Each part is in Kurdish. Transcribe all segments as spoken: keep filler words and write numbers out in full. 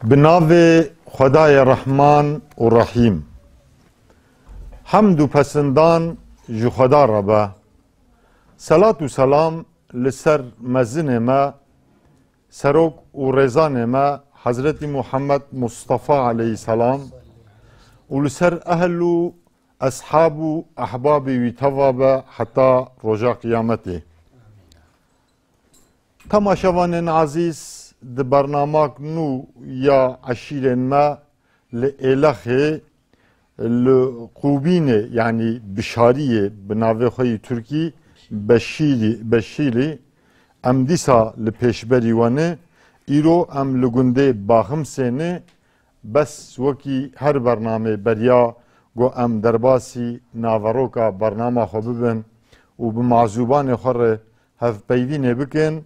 Bi navê Xwedayê Rehman û Rehîm. Hemd û pesindan ji Xweda re be. Selat û selam li ser mezinê me, serok û rêzanê me Hezretî Muhammed Mustafa aleyhisselam û li ser ehl û eshab û ehbabê wî teva be heta roja qiyametê. Temaşevanên ezîz, di bernamak nû ya eşîrên me li Êlexê, li Qûbînê, yanî Bişariyê, bi navê xwe yî Tirkî Beşîrî, Beşîrî, em dîsa li pêşberî we ne. Îro em li gundê Baximsê ne. Bes wekî her bernamê beriya ku em derbasî naveroka bernama xwe bibin û bi mazûbanê xwe re hevpeyvînê bikin,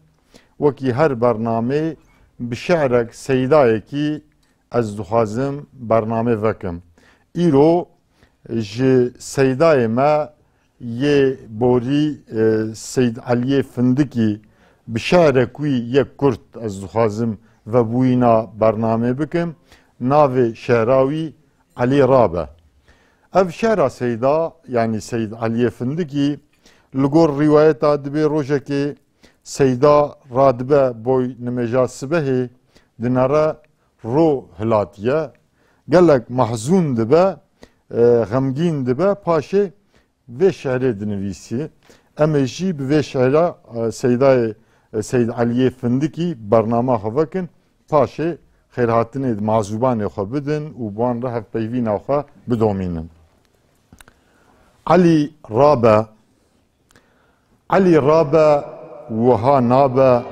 wekî her bernamê bi şi'rek seydayekî ez dixwazim bernamê vekim. Îro ji seydayê me yê borî, e, Seyd Eliyê Findikî bi şi'rek wî yek kurt ez dixwazim vebûyîna bernamê bikim. Navê şi'ra wî Elî Rabe. Ev şi'ra seyda, yanî Seyd Eliyê Findikî, li gor rîwayeta dibê rojekê seyda radibe boy nimêja sibehê, dinere ro hilatiye. Gelek mehzûn dibe, e, xemgîn dibe, paşê vê şi'rê dinivîsî. Em ê jî bi vê şi'ra, e, seydayê, e, Seyd Eliyê Findikî bernama xwe vekin. Paşê xêrhatinê di mazûbanê xwe bidin û bi wan re hevpeyvîna xwe bidomînin. Elî Rabe. Elî Rabe, wiha nabe,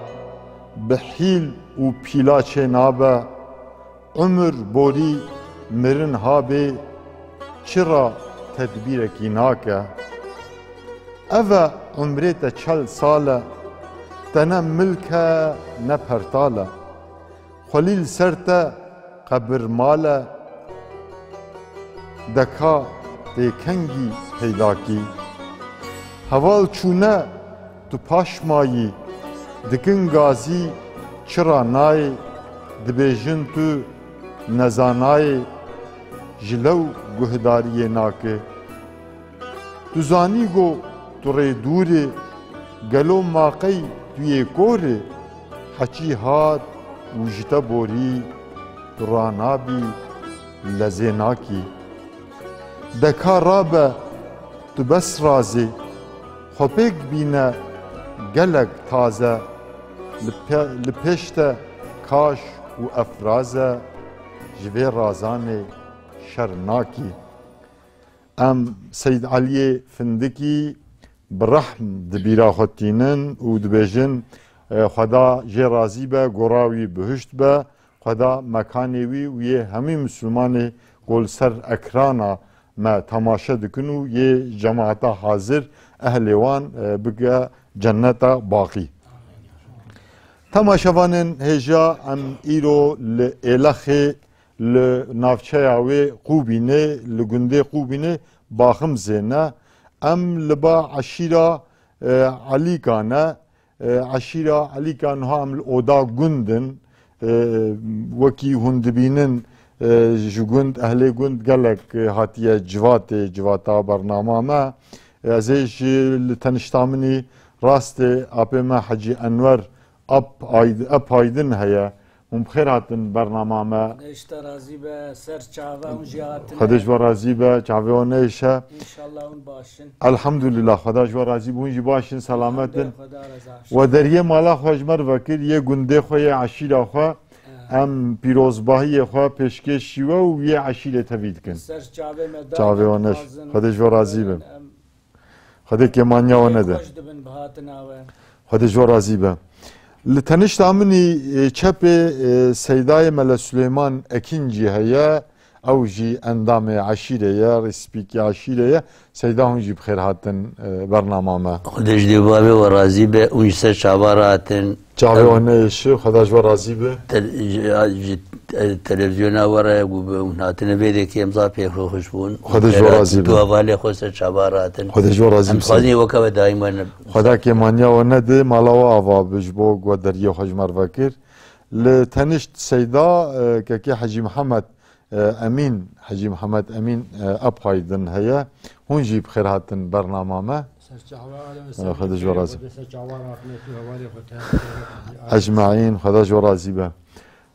bi hîl û pîla çê nabe, umir borî mirin habê, çira tedbîrekî nake. Eve umrê te çel sal e, te ne milk e, ne pertal e. Xwelî li ser te qebir mal e, deka tê kengî peydakî. Heval çûne tu paş mayî, dikin gazî çira nayê, dibêjin tu nezanayê, ji lew guhdariyê nake. Tu zanî go tu rê dûr î, gelo ma qey tu yê kor î? Heçî hat û ji te borî, tu ranabî, lezê nakî. Deka rabe, tu bes razê, xwe pêk bîne gelek taze, li pe-, li pêş te kaş û efraz e, ji vê razanê şerm nakî. Em Seyd Eliyê Findikî bi rehm di bîra xwe tînin û dibêjin, e, Xweda jê razî be, gora wî bihişt be, Xweda mekanê wî û yê hemî Mislimanê ku li ser ekrana me temaşe dikin û yê cemaeta hazir, ehlê wan, e, bike cenneta baqî. Temaşevanên hêja, em îro li Êlexê, li navçeya wê Qûbînê, li gundê Qûbînê Baximzê ne. Em li ba eşîra, e, Elîka ne. E, eşîra Elîka niha em li oda gund in. E, wekî hûn dibînin, e, ji gund, ehlê gund gelek, e, hatiye civatê, civata bernama me. E, ez ê ji li tenişta min î rastê apê me Hecî Enwer Ap Ayd-, Ep Aydin heye. Hûn bi xêr hatin bernama me. Xwedê ji te razî be, ser çava hûn jî hatine. Xwedê ji we razî be, çavê we neyşe. Înşallah hûn baş in. Elhamdulillah, Xweda ji we razî be, hûn jî baş in, selamet in. Xweda reza. We deriyê mala xwe ji me re vekir, yê gundê xwe, yê eşîra xwe. Em pîrozbahiyê xwe pêşkêşî we û yê eşîrê tevî dikin. Ser çavê me da. Çavê we neş. Xwedê ji we razî be. Em Xwedê kêmaniya we nede. Xweş dibin bi hatina we. Xwedê ji we razî be. Li tenişta min î, e, çepê, e, Seydayê Mele Suleyman Ekincî heye. Ew jî endamê eşîrê ye, rêspîkê eşîrê ye. Seyda, hûn jî bi xêr hatin, e, bernama me. Xwedê ji dê bavê we razî be, hûn ji ser çava re hatin. Çavê we neyêşe, Xweda ji we razî be. Te-, ji, ji, e, televîzyona we re, ku bi hûn hatine vê dekê em zaf pê xwe xweş bûn. Xwedê ji we razî be. Tu hevalê xwe ser çava re hatin. Xwedê ji we razî be. Em dixwazin weke we daîm we ne. Xweda kêmaniya we nede, mala we ava be ji bo ku we deriyê xwe ji me re vekir. Li tenişt Seyda, e, kekê Hecî Mihemed, e, Emîn, Hecî Mihemed Emîn, e, Ephaydin heye. Hûn jî bi xêr hatin bernama me. Serçava alem, e, Xwedê ji we razî. Xwedê serçava rahmetî hevalê xwe te. Ecmaîn, Xweda ji we razî be.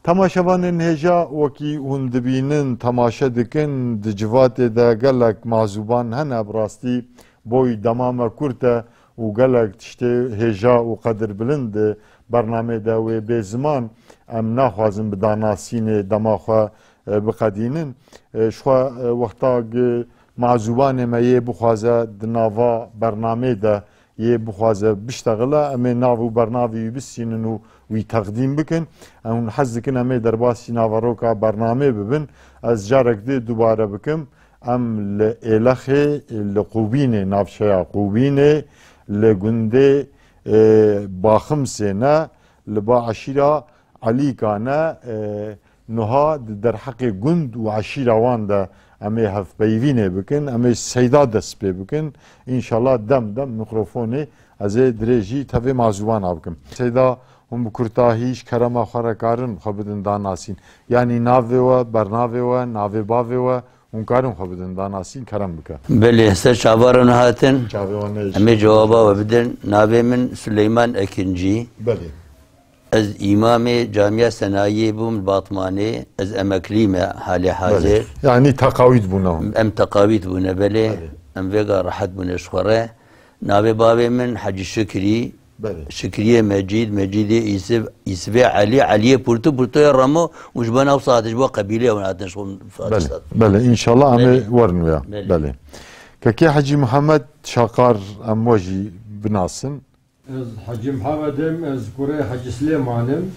Temaşevanên hêja, wekî hûn dibînin, temaşe dikin, di civatê de gelek mazûban hene, bi rastî boy dema me kurt e û gelek tiştê hêja û qedirbilind di bernamê de wê bê ziman. Em naxwazin bi danasînê dema xwe, e, biqedînin. E, ji xwe, e, wexta gi mazûbanê me yê bixwaze di nava bernamê de yê bixwaze biştexile, em ê nav û bernavê wî bistînin û wî teqdîm bikin. Em hûn hez dikin em ê derbasî naveroka bernamê bibin. Ez carek dê dubare bikim. Em li Êlexê, li Qûbînê, navçeya Qûbînê, li gundê, e, Baximsê ne, li ba eşîra Elîka ne, e, niha di derheqê gund û eşîra wan de em ê hevpeyvînê bikin, em ê Seyda dest pê bikin. Înşallah dem dem mîkrofonê ez ê dirêjî tevê mazûvana bikim. Seyda, hûn bi kurtahî ji kerema xwe re karin xwe bidin danasîn. Yanî navê we, bernavê we, navê bavê we, hûn karin xwe bidin danasîn, kerem bike. Belê, ser çava re nehatin. Çavê wan ne Em ê cewaba we bidin. Navê min Suleyman Ekincî. Belê. Ez îmamê Camiya Senayiyê bûm li Batmanê. Ez emeklî me halê Belê. hazir. Yanî teqawît bûne hûn. Em teqawît bûne, belê. Belê. Em vêga rehet bûne ji xwe re. Navê bavê min Hecî Şikrî. Belê. Şikriyê Mecîd, Mecîdê Îsiv, Îsivê Elî, Eliyê Purtu, Purtoyê Remo û ji bo nav saetê ji bo qebîlê hûn hatin ji xwe Belê, saetê. Belê, înşallah em ê Belê. werin wêya. Belê. Belê. Kekê Hecî Mihemed Şaqar em we jî binasin. Ez Hecî Mihemed im, ez kurê Hecî Silêman im.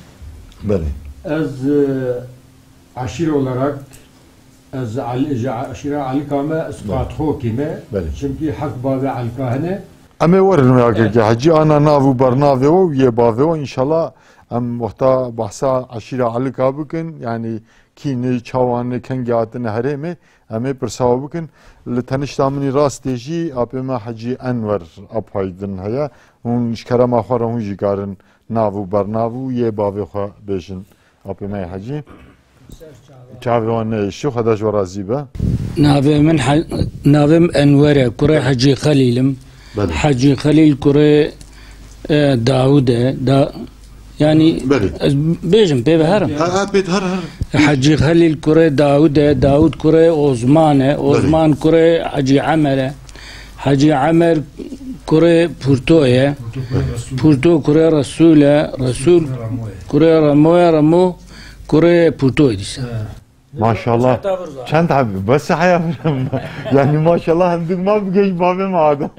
Belê. Ez, e, eşîre olarak, ez Elî, ji eşîra Elîka me, ez Belê. Fatihokî me. Belê. Çimkî heft bavê Elîka hene. Em ê werin wêya kekê Hecî, ana nav û bernavê we û yê bavê we, înşallah em wexta behsa eşîra Elîka bikin, yanî kî ne, çawa ne, kengî hatine herêmê, em ê pirsa we bikin. Li tenişta min î rastê jî apê me Hecî Enwer Apaydin heye. Hûn ji kerema xwe re hûn jî karin nav û bernav û yê bavê xwe bêjin. Apê me yê Hecî. Çavê wan nehêşî, Xweda ji we razî be. Navê min He-, navê min Enwer e, kurê Hecî Xelîl im. Belê. Hecî Xelîl kurê, e, Dawûd e. Da-, yanî Belê. ez bêjim, pê ve herim. Ha, ha, pê her, her. Hecî Xelîl kurê Dawûd e, Dawûd kurê Ozman e, Belê. Ozman kurê Hecî Emer e. Hecî Emer kurê Purto ye. Purto kurê Resûl e, Resûl kurê Remo ye, Remo kurê Purto ye dîsa. Maşallah. Çend hebî? Bes haya birim. Yanî maşallah hindik ma bi geç bavê me adam.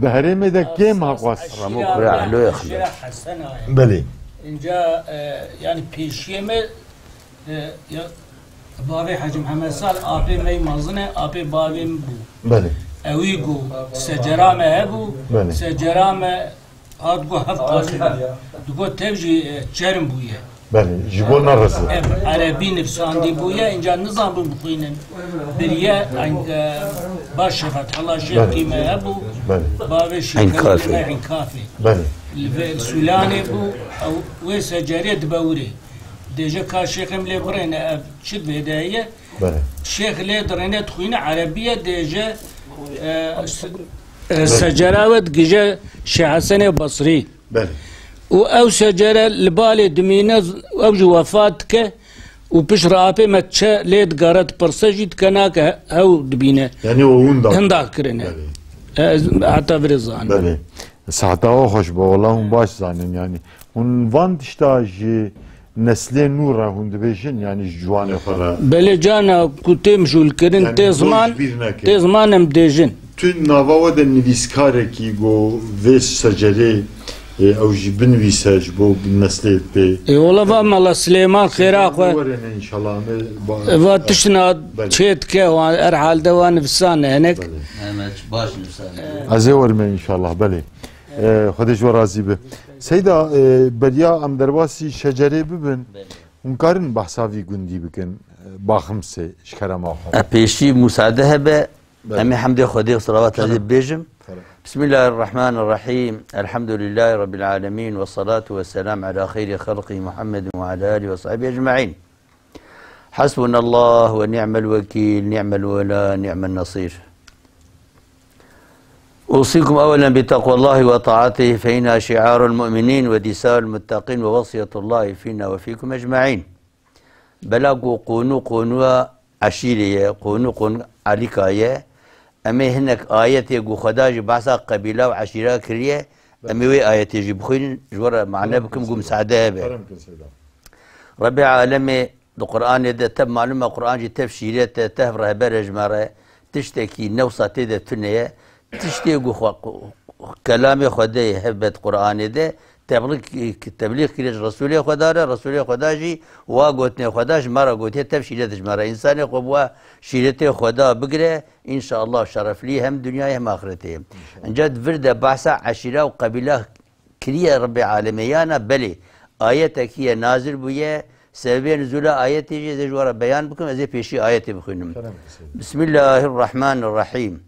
Di herêmê de kêm ha qas. Ramo kurê Ehlo ye xilwet. Belê. Înca, e, yanî pêşiyê me, e, ya, bavê Hecî Mihemed Sal, apê me yê mezin e, apê bavê min bû. Belê. Ewî got, secera me hebû, Belê. secera me Hat got heft qasî. Digot tev jî, e, çerm bûye. Belê, ji bo nerizin. Ev erebî nivsandî bûye, înca nizanbûn bixwînin. Biriye, e, baş e, Fethullah Şêx Belê. kî me hebû. Belê. Bavê Şêx Enkafê. Enkafê. Belê. Li vê Sûlanê bû, ew, wê secerê dibe wirê. Dêje ka Şêxê min lê birêne, ev çi vê de heye? Belê. Şêx lê dirêne dixwîne erebî ye, dêje, e, s-, e, Belê. secera we digije Şêx Hesenê Basrî. Belê. Û ew secere li balê dimîne, ew jî wefat dike û piştre apê me çi lê digere dipirse jî dike nake he-, hew dibîne. Yanî o winda. Hinda kirine. Belê. Ez heta virê zanim. Belê. Sehta we xweş be, wela hûn baş zanin yanî. Hûn van tişta ji neslê nû re hûn dibêjin, yanî ji ciwanê xwe re? Belê cana ku tê mijûlkirin, Yanî tê doz ziman, bîr neke. tê ziman em dêjin. Tu nava we de nivîskarekî go vê secerê, e, ew jî binivîse ji bo neslê pê. E, wela va Mela Silêman xêra xwe. Werêne înşallah, em ê ba-, E, va tiştina Belê. çê dike, wan, her halde wan nivîsane hinek. Belê. Em baş nivîsane. Ez ê werime înşallah, belê. E, Xwedê ji we razî be. Seyda, e, beriya em derbasî şecerê bibin, Belê. hûn karin behsa vî gundî bikin, e, Baximsê, ji kerema xwe. E, pêşî musade hebe, Belê. Em ê hemdê Xwedê û selawat Xelal. Xwedê bêjim. Xelal. Bismillahirrahmanirrahim. Elhamdülillahi Rabbil alemin. Ve salatu ve selam ala xeyrî xelqî Muhammedin ve ala alihi ve sahbihi ecmaîn. Hasbunallah ve ni'mel vekil, ni'mel vela, ni'men nasir. أوصيكم أولا بتقوى الله وطاعته فإنها شعار المؤمنين ودساء المتقين ووصية الله فينا وفيكم أجمعين. Bela ku qonû qonûya eşîrê ye, qonû qonû elîka ye. Em ê hinek ayetê ku Xweda jî behsa qebîla û eşîra kiriye, em ê wê ayetê jî bixwînin, ji we re mane bikim, ku misaade hebe. Kerem kin Seyda. Rebê alemê di Qur'anê de, tev malûm e, Qur'an jî tev şîret e, tev rehber e ji me re. Tiştekî newsa tê de tune ye. Tiştê ku xwe, kelamê Xwedê ye, helbet Qur'anê de, tebliğ, tebliğ kiriye ji Resulê Xweda re, Resulê Xweda jî wa gotinê Xweda ji me re gotiye, tev şîret ji me re. Însanê xwe bi wa şîretê Xweda bigire, înşallah şereflî hem dinyayê hem axretê. Înşallah. Înca di vir de behsa eşîra û qebîla kiriye Rebê alemê yana? Belê. Ayetekî ye nazil bûye, sebebê nuzûla ayetê jî ez ê ji we re beyan bikim, ez ê pêşî ayetê bixwînim. Kerem kin Seyda. Bismillahirrahmanirrahim.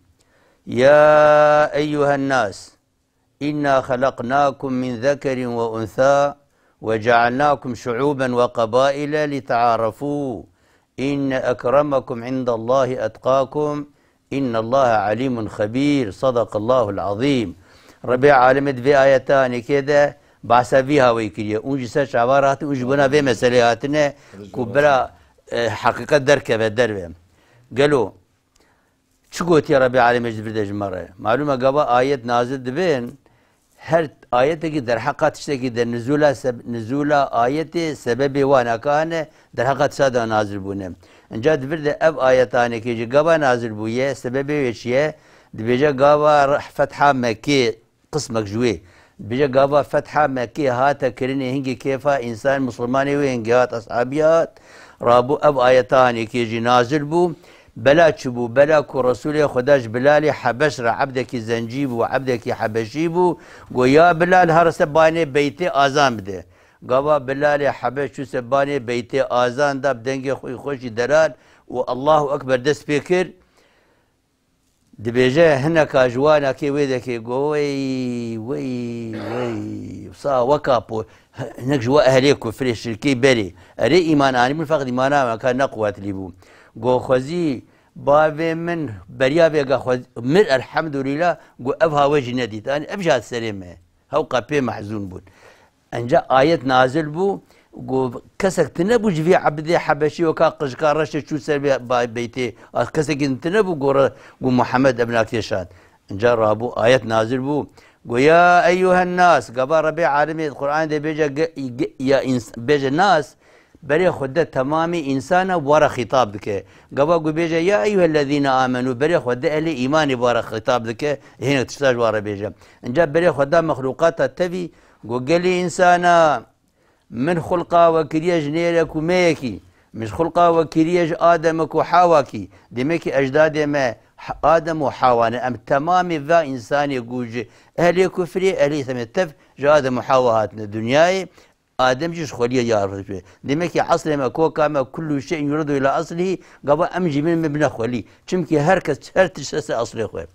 Ya eyyuhen nas. إنا خلقناكم من ذكر وأنثى وجعلناكم شعوبا وقبائل لتعارفوا إن أكرمكم عند الله أتقاكم إن الله عليم خبير. صدق الله العظيم. Rebê alemê di vê ayetanêkê de bahsa vî hawê kiriye. Û ji ser çava re hatin, û ji bona vê meselê hatine ku bira, e, heqîqet derkeve derve. Gelo Çi gotiye Rebê Alemê ji vir de ji me re? Malûm e, gava ayet nazil dibin, her ayetekî derheqa tiştekî de nizûla seb-, nizûla ayetê sebebê wan aka hene, derheqa tişta de nazil bûne. Înca di vir de ev ayetanekê jî gava nazil bûye, sebebê wê çi ye? Dibêje gava re-, fetha Mekkê qismek ji wê. Dibêje gava fetha Mekkê hate kirinê hingê kêfa însan Musulmanê wê hingê hat, eshabî hat. Rabû ev ayeta hanekê jî nazil bû. Bela çi bû? Bela ku Resulê Xweda ji Bilalê Hebeş re, ebdekî zencî bû, ebdekî Hebeşî bû. Got, ya Bilal, here ser banê beytê azan bide. Gava Bilalê Hebeş çû ser banê beytê azan da, bi dengê xwe xweşî delal û Allahu Ekber dest pê kir. Dibêje, hineka ji wanakê wê dekê, go, wey, wey, wey, wisa weka po-, hinek ji we ehlê kufrê, şirkê berê. Erê îman anîbûn, feqet îmana me ka ne quwetlî bû. Go, xwezî bavê min beriya vêga xwe mir, elhemdulîla, go, ev hawe jî nedît. Anî ev jî hat serê me. Hew qepê mehzûn bûn. Enca ayet nazil bû, got, kesek tune bû ji vî ebdê Hebeşî weka qijka reşê çû ser vê ba-, beytê. A, kesekî tune bû, got, re-, got, Muhammed ev nakêşan. Enca rabû, ayet nazil bû. Got, ya eyyuhen nas, gava Rebê alemê Qur'anê de bêje ge-, ge-, ya ins-, bêje nas, berê xwe de temamî însana wara xîtab dike. Gava got bêje, ya eyyuhellezîne amenu, berê xwe de ehlê îmanê wara xîtab dike, hênek tişta ji wara bêje. Enca berê xwe da mexlûqata tevî, got, gelê însana, min xulqa we kiriye ji nêrek û meyekî, min xulqa we kiriye ji Ademek û Hawakî. Demekî ecdadê me H-, Adem û Hawa ne. Em temamê va însanê ku ji ehlê kufrê, ehlê Îslamê tev ji Adem û Hawa hatine dinyayê. Adem jî ji xweliyê ya Rabî. Demekî eslê me, koka me, kullu şeyin yurdu ila aslihi, gava em jî min bine xwelî. Çimkî her kes, her tişt ser eslê xwe.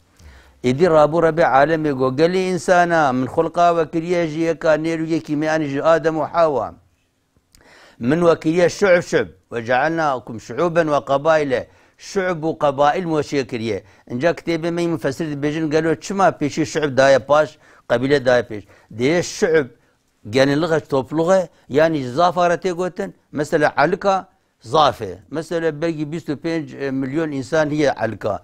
Êdî rabû Rebê alemê got, gelê însana, min xulqa we kiriye ji yeka nêr û yekî me, yanî ji Adem û Hawa. Min we kiriye şu'b şu'b. Ve cealnakum şu'uben ve qabaile. Şu'b û qabail min we çêkiriye. Înca kitêbê me yê mufessir dibêjin, gelo çima pêşî şu'b daye paş, qebîle daye pêş? Dê şu'b genî lixeç toplûxe, yanî ji zafa re tê gotin. Mesela elika, zaf e. Mesela belkî bîst û pênc milyon însan heye elika.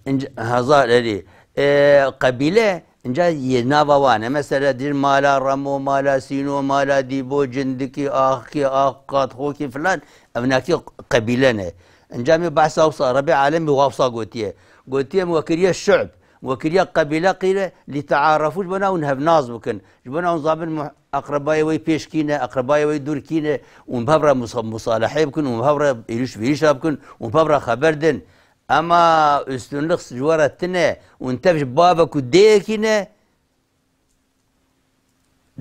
Înc-, hezar erê. E, qebîle, înca yê nava wan e. Mesela dibêjin mala Remo, mala Sîno, mala Dîbo, Cindikî, Axkî, Axqat, Xokî filan. Ev nakî qebîle ne. Înca me behsa wisa, Rebê alemê wisa gotiye. Gotiye, min we kiriye şu'b. We kiriye qebîle qîre, lîtearefû, ji bona hûn hevnaz bikin. Ji bona hûn zabin mu-, eqrebayê wê pêş kî ne, eqrebayê wê dûr kî ne, hûn bi hev re musa-, musalehê bikin, hûn bi hev re êrîş vêrîşa bikin, hûn bi hev re xeber din. Ema üstünlük ji we re tine, hûn tev ji bavek û dêyekî ne,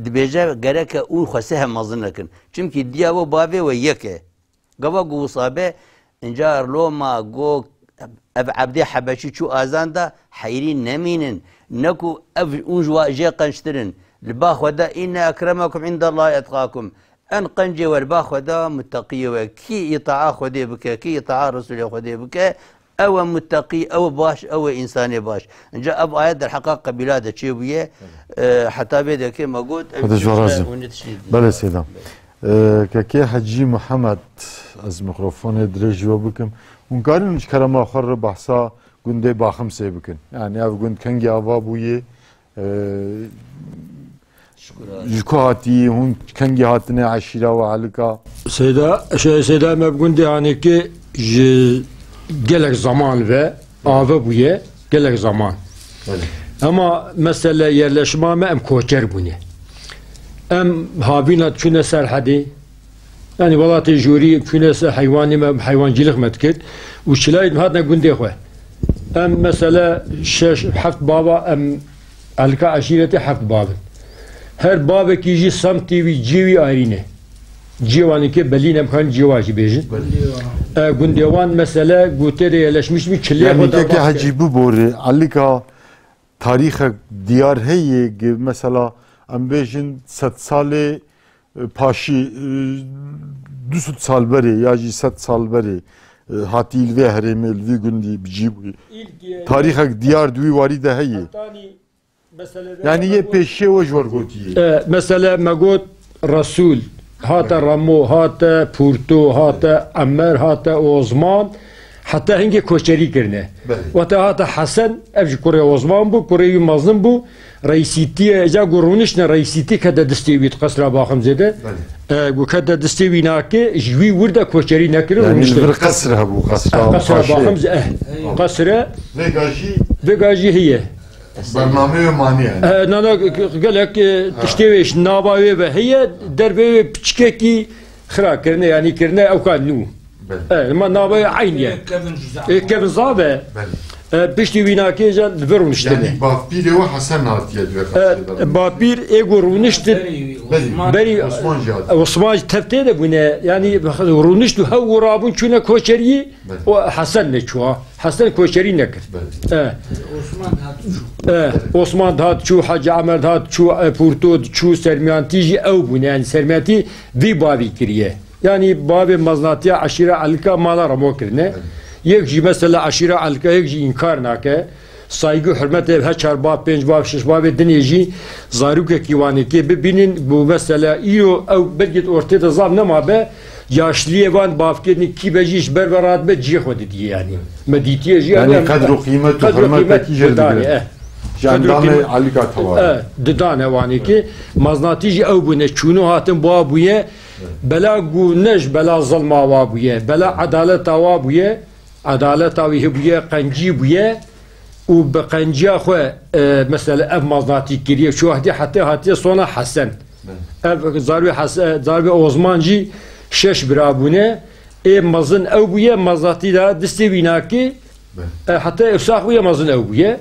dibêje gereke hûn xwesê hev mezin nekin. Çimkî diya we bavê we yek e. Gava ku wisa be, înca loma go Ev Ebdê Hebeşî çû azan da, heyrî nemînin. Ne ku ev û ji wa jê qençtir in. Li ba Xweda, "Inne ekremekum indallahi etqakum." En qencê we li ba Xweda muteqiyê we. Kî îtaa Xwedê bike, kî îtaa Resulê Xwedê bike, ew e muteqî, ew e baş, ew e însanê baş. Inca ev ayet derheqa qebîla de çêbûye. E, heta vê dekê me got, ev Xwedê ji we razî. Hûn tiştî Belê Seyda. E, kekê Hecî Mihemed, ez mikrofonê dirêj ji we bikim. Hûn karin ji kerema xwe re behsa gundê Baximsê bikin. Yani ev gund kengî ava bûye, e, ji ku hatî, hûn kengî hatine eşîra we Elika? Seyda, şey, Seyda me bi gundê Hanekê ji gelek zaman ve ave bûye, gelek zaman. Belê. Ema mesele yerleşima me em koçer bûne. Em havîna çûne Serhedê, Yani welatê jorî çûne ser heywanê me, heywancîlik me dikir û çilayê me hatine gundê xwe. Em mesela şeş, heft bava em elka eşîretê heft bav in. Her bavekî jî semtê wî, ciyê wî ayrî ne. Ciyê wanê ke belî ne, em karin ciyê wan jî bêjin. E, gundê wan mesela gotê de yerleşmiş bî, çilê Yani xwe de keke bas kir. Hecî biborê, elika tarîxek diyar heye, ge-, mesela em bêjin sed salê e, paşî, e, du sed sal berê ya jî sed sal berê, e, hatî li vê herêmê, li vî gundî bi cî bûyî. Tarîxek diyar di wî warî de heye. Yanî yê pêşiyê we ji we re gotiye. E, mesele me got Resûl, hate Remo, hate Pûrto, hate Emer, hate Osman, heta hingê koçerî kirine. Belê. Wate hate Hesen, ev jî kurê Osman bû, kurê wî mezin bû. Reîsîtiyê, ca ku rûniştine reîsîtî kete destê wî di qesra Baximzê de. Belê. E, ku kete destê wî nake, ji wî wir de koçerî nekirin, Yani rûniştin. Li vir qesr hebû, qesra Qesra Paşê. Baximzê, eh, qesre. Vêga jî Vêga jî heye. Bernameyê manî yani. E, na, na, g-, g-, gelek, e, tiştê wê ji nava wê ve heye, dervê wê piçkekî xira kirine, yani kirine ewka nû. Belê. E, ma navê eynî ye. Kevin Zave. E, Kevin Zave. Belê. E, piştî wî nakê jî li vir rûniştine. Yani bavpîrê we Hesen hatiye di wê E, qesrê de. Bapîr ê ku rûniştin. Belê. Berî Osman jî hatiye. Osman jî tev tê de bûne. Yani rûnişt û hew û rabûn çûne koçeriyê. Belê. O Hesen ne çû ha. Hesen koçerî nekir. Belê. E. Osman hat çû. E, Osman hat çû, Hacı Emer hat çû, e, Pûrto çû, Sermiyantî jî ew bûne. Yani Sermiyantî vî bavî kiriye. Yanî bavê meznatiya eşîra Elika mala Remo kirine. Yek jî mesela eşîra Elika yek jî înkar nake. Saygî û hurmetê he çar bav, pênc bav, şeş bavê dinê jî zarokekî wanekê bibînin. Ku mesela îro ew belkî di ortê de zaf nema be, yaşliyê van bavkê din kî be jî ji ber ve radibe cihê xwe didiye yanî. Me dîtiye jî Yani yanî em qedr û qîmet û qedr û hurmetekî qîmet jê didane, didine. eh. Ji Qedr û endamê qîmet, Elika tewa. eh, didane wanekê. Meznatî jî ew bûne, çûno hatin bava bûye. Bela ku ne ji bela zilma wa bûye, bela edaleta wa bûye, edaleta wî hebûye, qencî bûye û bi qenciya xwe, e, mesela ev maznatî kiriye. Çi wextî heta hatiye sona Hesen. Belê. Ev zarvê Hes-, e, zarvê Osman jî şeş bira bûne. Ê mezin ew bûye, maznatî da distê wî nakê. Belê. E, heta ewsax bûye, mezin ew bûye.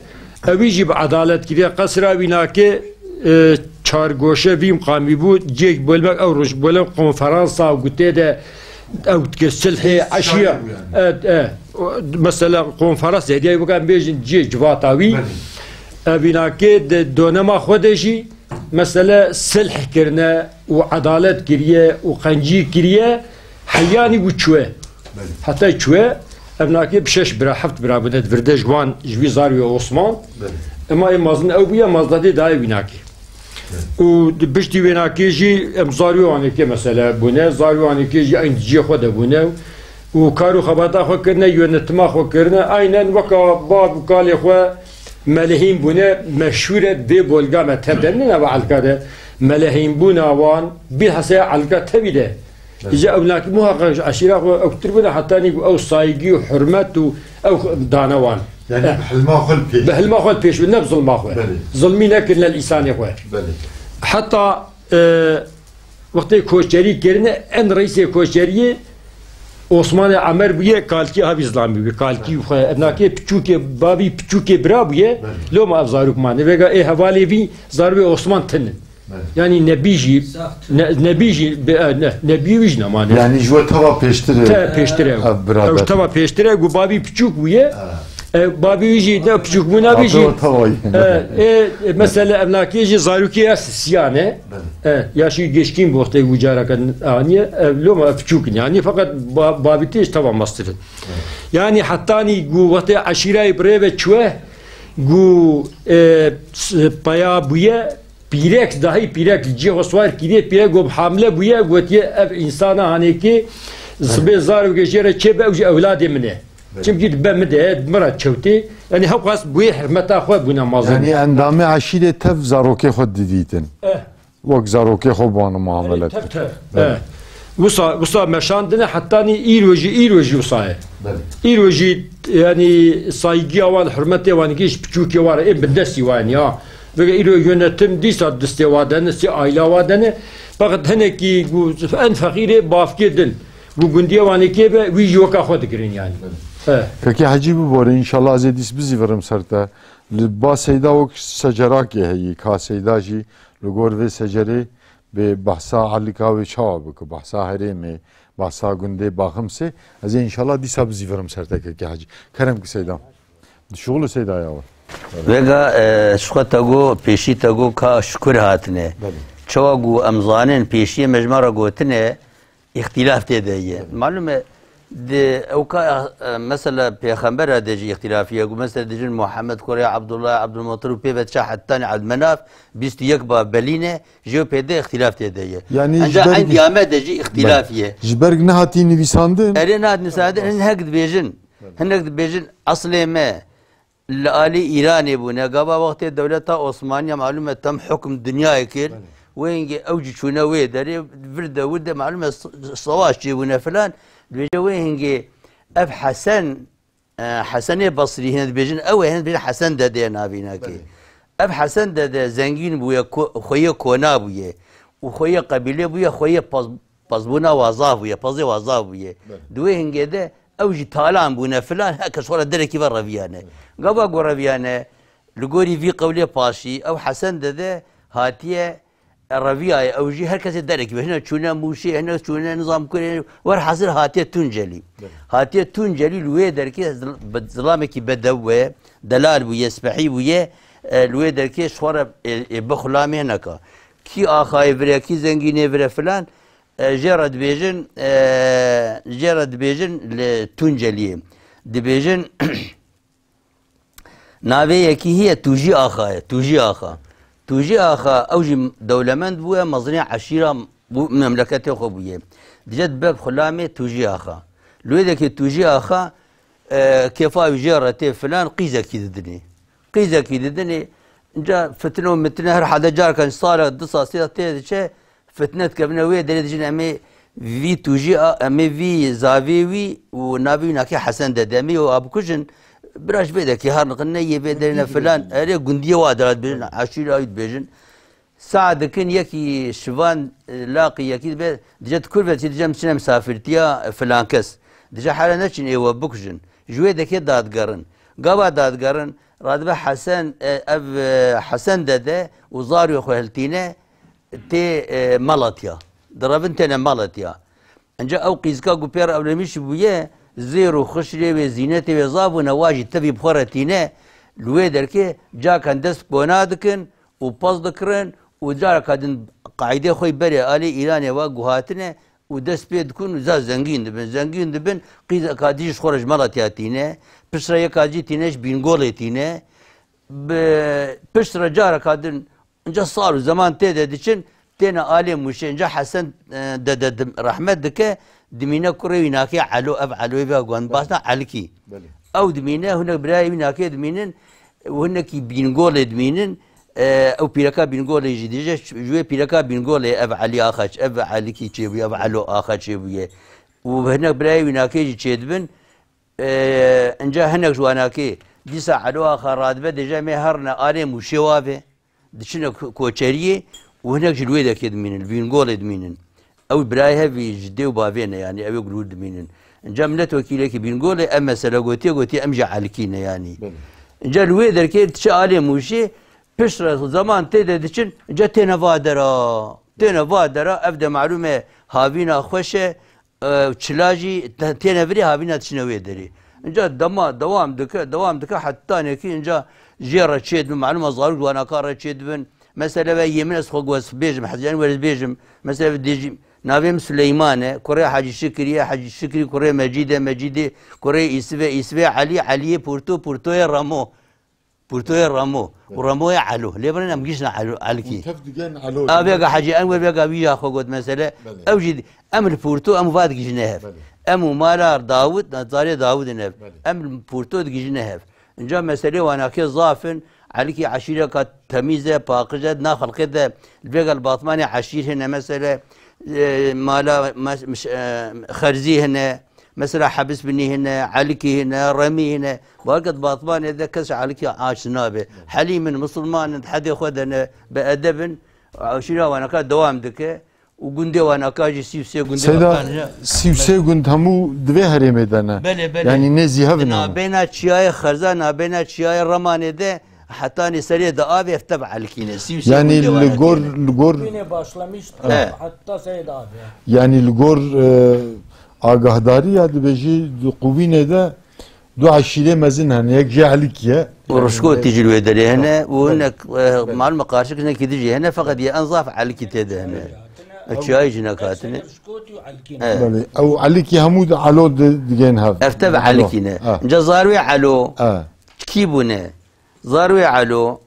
Ewî jî bi edalet kiriye. Qesra wî nake, e, çargoşe vî miqamî bû. Cêk bölmek ew roj bölem konferansa û gutê de ew dike silhê Şair eşiya. bû yani. E, e. O, mesela konferans hediye bikan bêjin cê civata wî. Belê. E, vî nake de donema xwe de jî mesele silh kirine û edalet kiriye û qencî kiriye. Heyanî bû çûye. Belê. Heta çûye, ev nakê bi şeş bira, heft bira bûne, di vir de ji wan, ji wî zarwê Osman. Belê. Ema ê mezin ew bûye, maznatê dayê wî nakê. Belê. Û di piştî wê nakê jî em zarwê wanekê mesele bûne, zarwê wanekê jî eyn di cihê xwe de bûne û kar û xebata xwe kirine, yönetima xwe kirine, aynen weka bav û kalê xwe Melihîn bûne, meşhûr e vê bolga me tev de, ne nava Elka de, Melihîn bûna wan, bilhassa Elka tevî de. Îca ew nakî muhaqqeq ji eşîra xwe ew tir bûne, hetanî ku ew saygî û hurmet û ew dane wan. Yani Eh. bi hilma xwe li pêş. Bi hilma xwe li pêş bû, ne bi zilma xwe. Belê. Zilmî nekirine li îsanê xwe. Belê. Heta, e, wextê koçerî kirine, en reîsê koçeriyê Osmanê Emer bûye, kalkî havî zilamî bûye. Kalkî Belê. xwe, ev nakê piçûkê, bavî piçûkê bira bûye, Belê. loma ev zarok mane. Vêga ê hevalê vî zarvê Osman tinin. Belê. Yanî nebî jî, Sax. ne, nebî jî, be-, e, ne, nebî wî jî nemane. Yanî ji we teva pêştir e. Te pêştir e. Ev birader. Ew ji teva pêştir e, ku babî piçûk bûye. Ha. E, babî wî jî ne piçûk bû, nabî Babê jî. we teva ye. E, e, e, mesela ev nakê jî zarokê ya siyan e. Belê. E, ya şî geçkîn bi wextê wî careke aniye, e, loma piçûk in. Yanî feqet ba-, babî tê ji teva mestir in. Evet. Yanî hetanî ku wextê eşîrayê bi rê ve çûye, ku, e, s-, peya bûye, Pîrek, dahî pîrek li cihê xwe siwar kiriye, pîrek got, hamile bûye, gotiye, "Ev însana hanekê sibê zarokê jê re çêbe, ew jî ewladê min e." Belê. Çimkî dibe min de, min re çewtê. Yanî hewqas bi wê hurmeta xwe bûne mezin. Yanî endamê eşîrê tev zarokê xwe didîtin. Eh. Wek zarokê xwe bi wan muamele Tev, dikir. tev. Belê. Eh. Wisa, wisa meşandine, hetanî îro jî, îro jî wisa ye. Belê. Îro jî, yanî, saygîya wan, hurmetê wan, gîş piçûkê wan, ê bindestî wan ya. Vege îro yönetim dîsa distê wan de ne, sê aîla wan de ne. Feqet hinekî ku en feqîrê bavkê din. Ku gundiya wan ê kê be, wî jî weka xwe digirin yanî. Belê. He. Kekê Hecî bibore, înşallah ez ê dîs bizîvirim ser te. Li ba Seyda wek secerakê heyî, ka Seyda jî li gor vê secerê bê behsa elika wê çawa bike, behsa herêmê, behsa gundê Baximsê. Ez ê înşallah dîsa bizîvirim ser te kekê Hecî. Kerem ki Seyda. Dişuxulu Seyda ya we. Vega, e, ji xwe te got, pêşî te got ka ji kur hatine. Belê. Çawa ku em zanin pêşiyê me ji me re gotine, îxtîlaf tê de ye. Belê. Malûm e, di ew ka, e, mesela pêxembera de jî îxtîlaf ye. Ku mesela dijin Muhammed kurê Abdullah, Abdulmutir û pê ve çe hetanî Abdmenaf, bîst û yek ba belîne, jê û pê de îxtîlaf tê de ye. Yanî ji Enca ber eyn diyame de jî îxtîlaf Belê. ye. Ji ber nehatî nivîsandin? Erê nehat nivîsandin, hin hek dibêjin. Belê. Hinek dibêjin, eslê me li alî Îranê bûne. Gava wextê dewleta Osmaniya malûm e tem hukm dinyayê kir. Belê. Wê hingê ew jî çûne wê derê, vir de wir de malûm e s-, sewaş çêbûne filan. Dibêje wê hingê ev Hesen, e, Hesenê Basrî hine dibêjin, ew ê hine dibêjin Hesen Dede navînakê. Belê. Ev Hesen Dede zengîn bûye, ko-, xweyê kona bûye. Û xweyê qebîlê bûye, xweyê paz-, pazbûna wa zaf bûye, pazê wa zaf bûye. Belê. Di wê hingê de ew jî talan bûne filan, her kes xwe re derekî ve reviyane. Belê. Gava ku reviyane, li gorî vî qewlê paşî, ew Hesen Dede hatiye reviyaye, ew jî her kesê derekî ve. Hinek çûne Mûşê, hinek çûne nizam kurê, werhasil hatiye Tuncelî. Belê. Hatiye Tuncelî li wê derkê zil-, be-, zilamekî bedew bûye, delal bûye, spehî bûye, e, li wê derkê ji xwe re, e, e, bi xulamê neka. Kî axayê vire, kî zengînê vire filan, e, jê re dibêjin, e, jê re dibêjin li Tunceliyê. Dibêjin, navê yekî heye Tûjî Axa ye, Tûjî Axa. Tûjî Axa, ew jî dewlemend bûye, mezinê eşîra bû, memleketê xwe bûye. Dije dibe xulamê Tûjî Axa. Li wê dekê Tûjî Axa, e, kêfa wî jê re tê filan, qîzekî didinê. Qîzekî didinê, inca fitne û mitne her hede carkan sala, du sal, sê sal tê diçe, fitne dikevine wê derê, dijin em ê vî Tûjî a, em ê vî zavê wî û navê wî nakê Hesen Dede, em ê wa bikujin, bira ji vê dekê har niqin, ne yê vê derê ne filan, erê gundiyê wa dira dibêjin, eşîra wî dibêjin. Saet dikin yekî şivan, e, laqî yekî dibe, dije tu kur ve çi, dije em çine misafirtiya, e, filan kes. Dije here neçin ê we bikujin. Ji wê dekê dadigerin. Gava dadigerin, radibe Hesen, e, ev, e, Hesen Dede û zarê xwe hiltîne tê, e, Malatya. Direvin têne Malatya. Inca ew qîzika ku pê re ewlenmişî bûye, zêr û xişrê wê, zînetê wê zaf bûne, wa jî tevî bi xwe re tîne, li wê derkê cakan dest kona dikin û pez dikirin û careka din qaîdê xwe berê alê Îranê wa guhatine û dest pê dikin û za zengîn dibin. Zengîn dibin, qîzeka dî ji xwe re ji Malatya tîne, piştre yeka dî tîne ji Bîngolê tîne. Bi piştre careka din Inca sal û zeman tê de diçin, têne alê Mûşê. Inca Hesen, e, Dede dim-, rehmet dike, dimîne kurê wî nakê Elo, ev Eloyê ve guhan, basna Elikî. Belê. Ew dimîne, hinek birayê wî nakê dimînin, û hinekî Bîngolê dimînin, e, ew pîreka Bîngolê jî dije, ji wê pîreka Bîngolê ev Elî Axa ç-, ev Elikî çêbûye, ev Elo Axa çêbûye. Û hinek birayê wî nakê jî çêdibin, e, inca hinek ji wanakê, dîsa Elo Axa radibe dije, em ê herine alê Mûşê wa ve. Diçine ko-, koçeriyê û hinek jî li wê dekê dimînin, li Bîngolê dimînin. Ew birayê hevî ji dê û bavê ne, yanî ew ê gulûr dimînin. Inca miletwekîlekî Bîngolê ev mesele gotiye, gotiye em jî Elikî ne yanî. Belê. Inca li wê derkê diçe alê Mûşê, Piştre zaman tê de diçin, ca têne va dera. Têne va dera, ev de malûm e havîna xweş e, e, çila jî te-, têne virê havîna diçine wê derê. Inca dema dewam dike, dewam dike, hetanekî inca jê re çê dibin, malûm e zarok wanaka re çê dibin. Mesela ve yemin ez xwe got bêjim, hezyan weriz bêjim. Mesela ve dêjî, navê min Suleyman e, kurê Hacî Şikirî ye, Hacî Şikirî kurê Mecîd e, Mecîdê kurê Îsif e, Îsifê Elî, Eliyê Purto, Purtoyê Remo. Purtoyê Remo. Û Remoyê Elo. Lê birin em gişna Elo, Elkî. Hûn tev digen Elo. A vêga Hecî Enwer vêga wî ya xwe got mesele. Belê. Ew jî em li Purto em va digihîjine hev. Belê. Em û mala Dawid, zarê Dawid in hev. Belê. Em li Purto digihîjine hev. Inca meselê wanakê zaf in. Elkî eşîreka temîz e, paqij e, na xelqê de li vêga li Batmanê eşîr hene mesele, e, mala mes-, miş-, e, Xerzî hene. Mesela Hebis Binî hene, Elikî hene, Remî hene. Balket Batmanê de kes Elikî aç nabe. Helî min, Musulman in, hedê xwe de ne, bi edeb in. Eşîra wanaka dewam dike. Û gundê wanaka jî sî û sê gundê Seyda, wanaka ne. Sî û sê gund hemû di vê herêmê de ne. Belê, belê. Yanî nêzî hev in hemû. Nabêna çiyayê Xerza, nabêna çiyayê Remanê de hetanî serê de avê ev tev Elikî ne. Sî û sê Yanî gundê li wanakê gor, ne. Li gor Bine başlamış, Evet. Hatta serê de avê. Yanî li gor, e, agahdariya dibêjî di Qubînê de du eşîrê mezin hene, yek jê Elikî ye. Û Rişkotî jî li wê derê hene, û Belê. hinek, e, Belê. malum e qarşik hinekî dijî hene, feqet yê en zaf Elikî tê de hene. Belê. E, çiyayê jî nekatine. Rişkotî û Elikî ne. Evet. Belê. Ew Elikî hemû di Elo di, digên hev. Ev tev Elo. Elikî ne. Ha. Inca zarwê Elo. Ha. Kî bûne? Zarwê Elo.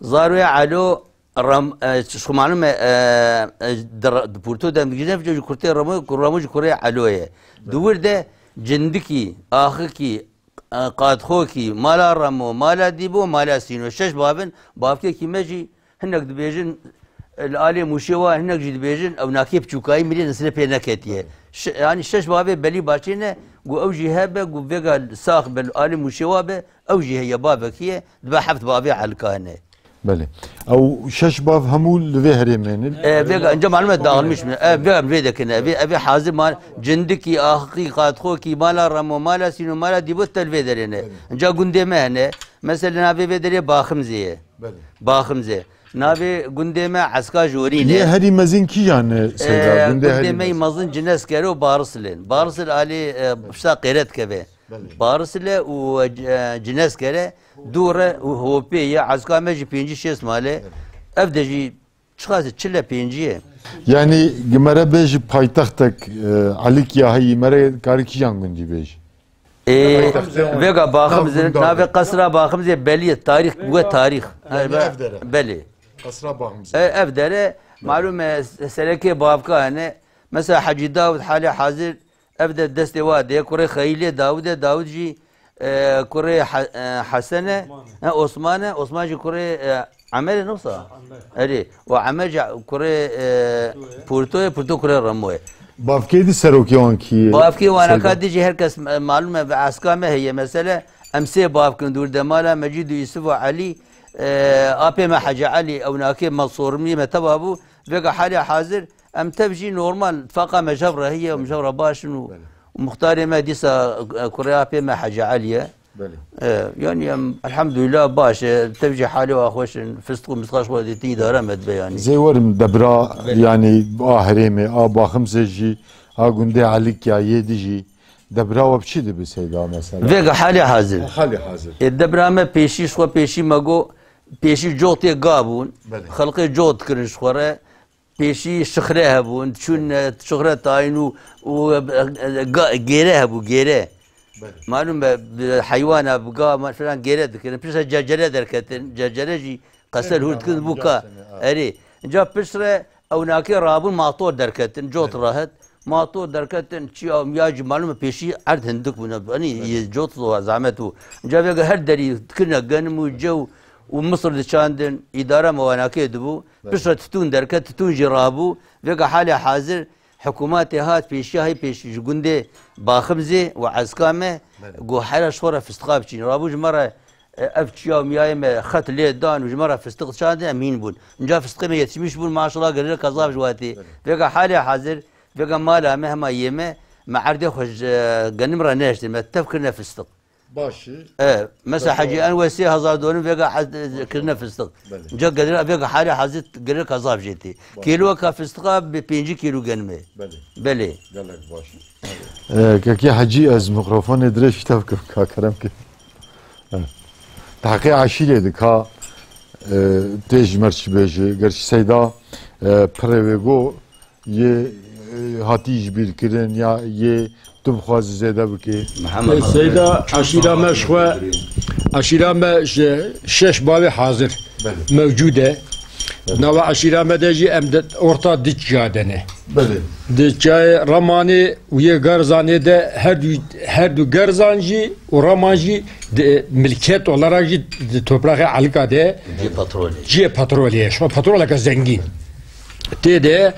Zarwê Elo Ram-, e, ji xwe malum e, e, e, di ra-, di Purto dem digihîjin, ji kurtê Ramo, Ramo ji kurê Elo ye. Di wir de Cindikî, Axikî, e, Qadxokî, Mala Ramo, Mala Dîbo, Mala Sîno. Şeş bav in, bavkekî me jî hinek dibêjin, e, li alê Mûşê wa, hinek jî dibêjin, ew nakê piçûkayî mirê nesile pê neketiye. Şe-, yanî şeş bavê belî başê ne, ku ew jî hebe, ku vêga sax be, li alê Mûşê wa be, ew jî heye bavekî ye, dibe heft bavê Elka hene. Belê. Ew şeş bav hemû li vê herêmê ne? E, vêga, inca malum e dağılmış mı? E, vêga vê dekine. Vê, evê hazir mal, Cindikî, Axikî, Qatxokî, Mala Remo, Mala Sîno, Mala Dîbo tel vê derê ne. Belê. Inca gundê me hene. Mesela navê vê derê Baximzê ye. Belê. Baximzê. Navê gundê me Eska Jorîn e. Yê herî mezin kîjan e, Seyda? E, Gundê gundê herî me mezin. Mezin Cineskere û Barisil in. Barisil alî, e, pişta Qêret keve. Belê. Barisile û, e, Cineskere dû re û hopê ye. Ezka me jî pêncî şêst mal e. Belê. Ev de jî çiqas e? Çil e, pêncî ye. Yanî gi me re bêjî paytextek, e, Elikya heyî, me re karî kîjan gundî bêjî? Ê, paytextê wan. Vêga Baximzê, nav gundê navê qesra Baximzê belî ye. Tarîx, we tarîx. Yanî ev dere. Belê. Qesra Baximzê. E, ev dere, malum e, serekê bavka hene. Mesela Hecî Dawid halê hazir Ev de destê wa de kurê Xeyîlê Dawid e, Dawid jî, e, kurê He-, e, Hesen e, Osman e. He, Osman e, Osman jî kurê, e, Emer e, nosa? Erê, û Emer jî kurê, e, Purto ye, Purto kurê Remo ye. Bavkê di serokê wan kî ye? Bavkê wan Seyda? Aka di jî her kes, e, malum e, bi eska me heye. Mesele em sê bavkin dûr de mala Mecîd û Yusuf û Elî, e, apê me Hecî Elî, ewnakê me Sorumlî me teva bû. Vêga halê hazir Em tev jî normal, tifaqa me ji hev re heye, em ji hev re baş in û, Belê. û muxtarê me dîsa, e, kurê apê me Hecî Elî ye. Belê. E, yanî em elhamdulillah baş e, tev jî halê wa xweş in, fistiq û mistiqa ji xwe dîtin îdare me dibe yanî. Zê werim debra, Belê. yanî a herêmê, a Baximsê jî, a gundê Elikya yê di jî, debra we bi çi dibi Seyda mesela? Vêga halê hazir. Halê hazir. E, debra me pêşî, ji xwe pêşî me got, pêşî cotê ga bûn. Belê. Xelqê cot dikirin ji xwe re. Pêşî şixre hebûn, diçûn, e, şixre tayîn û, û, e, e, ga-, gêre hebû, gêre. Belê. Malûm e, bi heywana, bi ga, ma-, filan gêre dikirin. Piştre cercere derketin. Cercere jî qesel hûr dikin bû ka. Erê. Inca piştre ewnakê rabûn mator derketin. Cot rahet. Mator derketin, çiya û miya jî malûm e pêşî erd hindik bûne. Hani cot zahmet bû. Inca vêga her derî dikirine genim û cew û misir diçandin. Îdara me wanakê dibû. Belê. Piştre titûn derket, titûn jî rabû. Vêga halê hazir hikûmetê hat pêşiya, hê pêşî ji gundê Baximzê û Eska me Belê. got, here ji xwe re fistiqa biçîn. Rabû ji me re, e, ev çiya û miyayê me xet lê dan û ji me re fistiq çandin, em hîn bûn. Inca fistiqê me yetişmiş bûn, maşallah, gelek zaf ji watê. Belê. Vêga halê hazir, vêga mala me, hema yê me, me erdê xwe ji, e, genim re nehiştin, me tev kirine fistiq. Baş e. E, mesela Mesela hecî en wê sê hezar donin vêga hez-, kirine fistik. Belê. Ca gedira vêga harê hazir girika zaf jê tê. Baş. Kîloka fistika bi pêncî kîlo genime. Belê. Belê. Gelek baş e. E, kekê Hecî, ez mikrofonê dirêj te bikim, ka kerem ke. E. Tahqê eşîrê di ka, e, tê ji mer çi bêje. Gerçi Seyda, e, pirê wê go, yê, e, hatî ji bîr kirin ya yê tu bixwazî zêde bikê? Mihemed. Seyda, eşîra me ji xwe, eşîra me ji şeş bavê hazir Belê. mewcûd e. Belê. Nava eşîra me de jî em de orta di çiya de ne. Belê. Di çiyayê Ramanê û yê Gerzanê de her du, her du Gerzan jî û Raman jî di milket olarak jî di topraxê Elika de Cihê petrolê. cihê petrolê ye. Şima petroleke zengîn. Tê de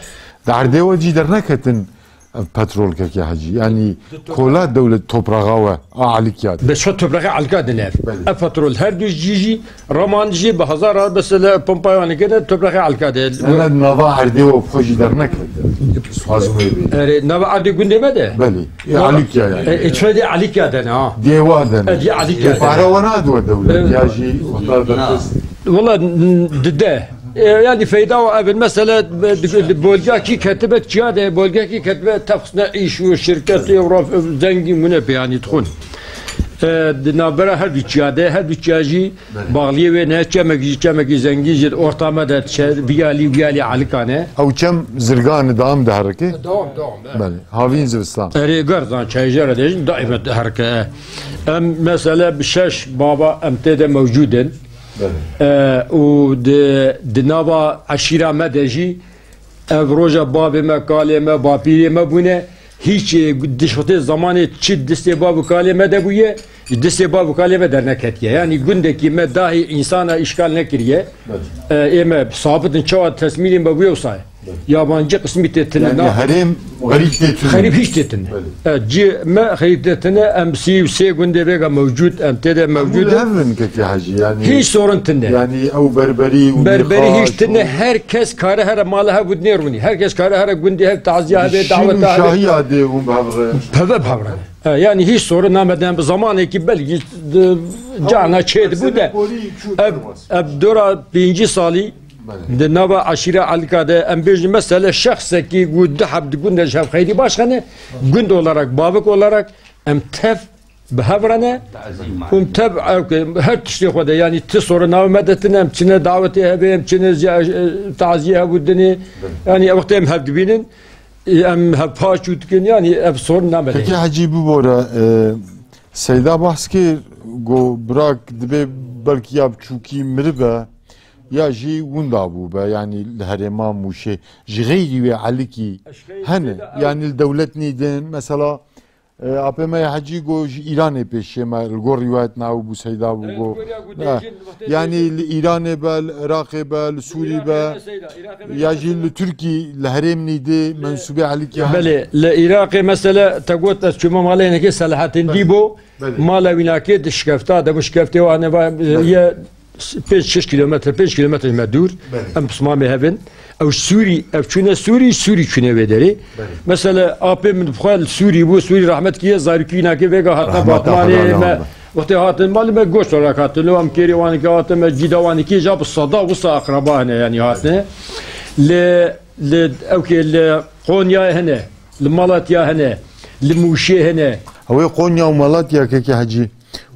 Di erdê we cî derneketin ev petrol kekê Hecî. Yanî kola dewlet topraxa we, a Elikya de. Be şo topraxê Elika de ne. Belê. Ev petrol her du cî jî, Raman jî bi hezar a mesela pompa wan kene topraxê Elika de. Ene nava erdê we bi xwe jî derneketin. Dixwazim wê bêjim. Erê, nava erdê gundê me de? Belê. Ê Elikya yani. E, e, çi de Elikya de ne ha? Dêwa de ne. E, dê Elikya de. Para we nadiwe dewlet. E, ya jî wexta Na. derdest. Wala n-, dide. E, yani feyda o evin. Mesela, e, di, di bolgakî ketibe çiya de, bolgakî ketibe tefsne iş û şirketê û raf-, zengîn mune pe yani dixwin. E, di navbera her du çiya de, her du çiya jî Belê. bağliyê wê ne, çemek jî, çemekî zengîn jî orta me de çe-, biyalî, biyalî Elikane. Ew çem zirgan dewam diherike? Dewam, dewam, evet. Belê. Havîn zivistan. Erê Gerzan çayjara de jî daîme diherike. Em mesela bi şeş baba em tê de mewcûd in. Belê. E, û di, di nava eşîra me de jî ev roja bavê me, kalê me, bapîrê me bûne, hîç, e, dişxitê zamanê çi distê bav û kalê me de bûye, ji distê bav û kalê me derneketiye. Yanî gundekî me dahî însana îşgal nekiriye. Belê. E, ê me sabit in çawa tesmîlê me bûye wisa ye. Yabancî qismî tê tine Yani na- herêm xerîb tê tune. Xerîb hîç tê tine. Belê. E, cî me xerîb tê tine, em sî û sê gundê vêga mewcûd, em tê de Hemû mewcûd li in. hev in kekê Hecî, yani Hîç sorun tine. Yani ew berberî û Berberî mîxaş hîç tine, û her kes kare here mala hev û dinê rûnî. Her kes kare here gundê hev taziya hebe, Şîn û daweta hebe. şahî ya dê hûn bi hev re. Peve bi hev re. E, yani hîç sorun nameden bi zamanekî belkî di, cana çê dibû de. Ev, ev dora pêncî salî Belê. Di nava eşîra Elika de em bêjin mesela şexsekî ku du heb di gund de ji hev xeyrî baş xene, gund olarak, bavik olarak em tev bi hev re ne. Tazîm Hûn tev ew ke her tiştê xwe de, yanî ti sorun nava me de tine, em çine dawetê hevê, em çine ziya-, e, taziyê hev û dinê. Belê. Yanî ew wextê em hev dibînin, e, em hev paç û dikin, yanî ev sorun name de. Peki Hecî bibore, e, Seyda behs kir, got, birak dibe belkî ya biçûkî miribe, ya jî winda bûbe, yanî li herêma Mûşê. Ji xeyrî wê elikî hene, yanî li dewlet nîdin, mesela, e, apê me ya Hecî got, ji Îranê pêşê me, li gor rîwayet nabû Seyda bû got. Yanî li Îranê be, li Iraqê be, li Sûrî be, ya jî li Tirkî, li herêm nîdî, mensûbê elikî hene. Belê, li Iraqê mesela te got, ez çûme malê hinekê Selahattin Dîbo, Belê. Mala wînakê dişkefta, de bu şkeftê wan va, Belê. ye pênc şeş kilometre, pênc kilometre me dûr. Belê. Em pismamê hevin. Ew Sûrî, ev çûne Sûrî, Sûrî çûne vê derê. Belê. Mesela apê min bi xwe li Sûrî bû, Sûrî rahmet kiye, zarîkî wînakê vêga hatine Rahmeta Batmanê Xwedê me. Wextê hatin malê me goş olarak hatin. Lo em kêrê wanekê hatin, me cîda wanekê ja bi sada wisa akraba hene, yanî hatine. Li, li, ew kê li Konya hene, li Malatya hene, li Mûşê hene. Ew ê Konya û Malatya kekê Hecî.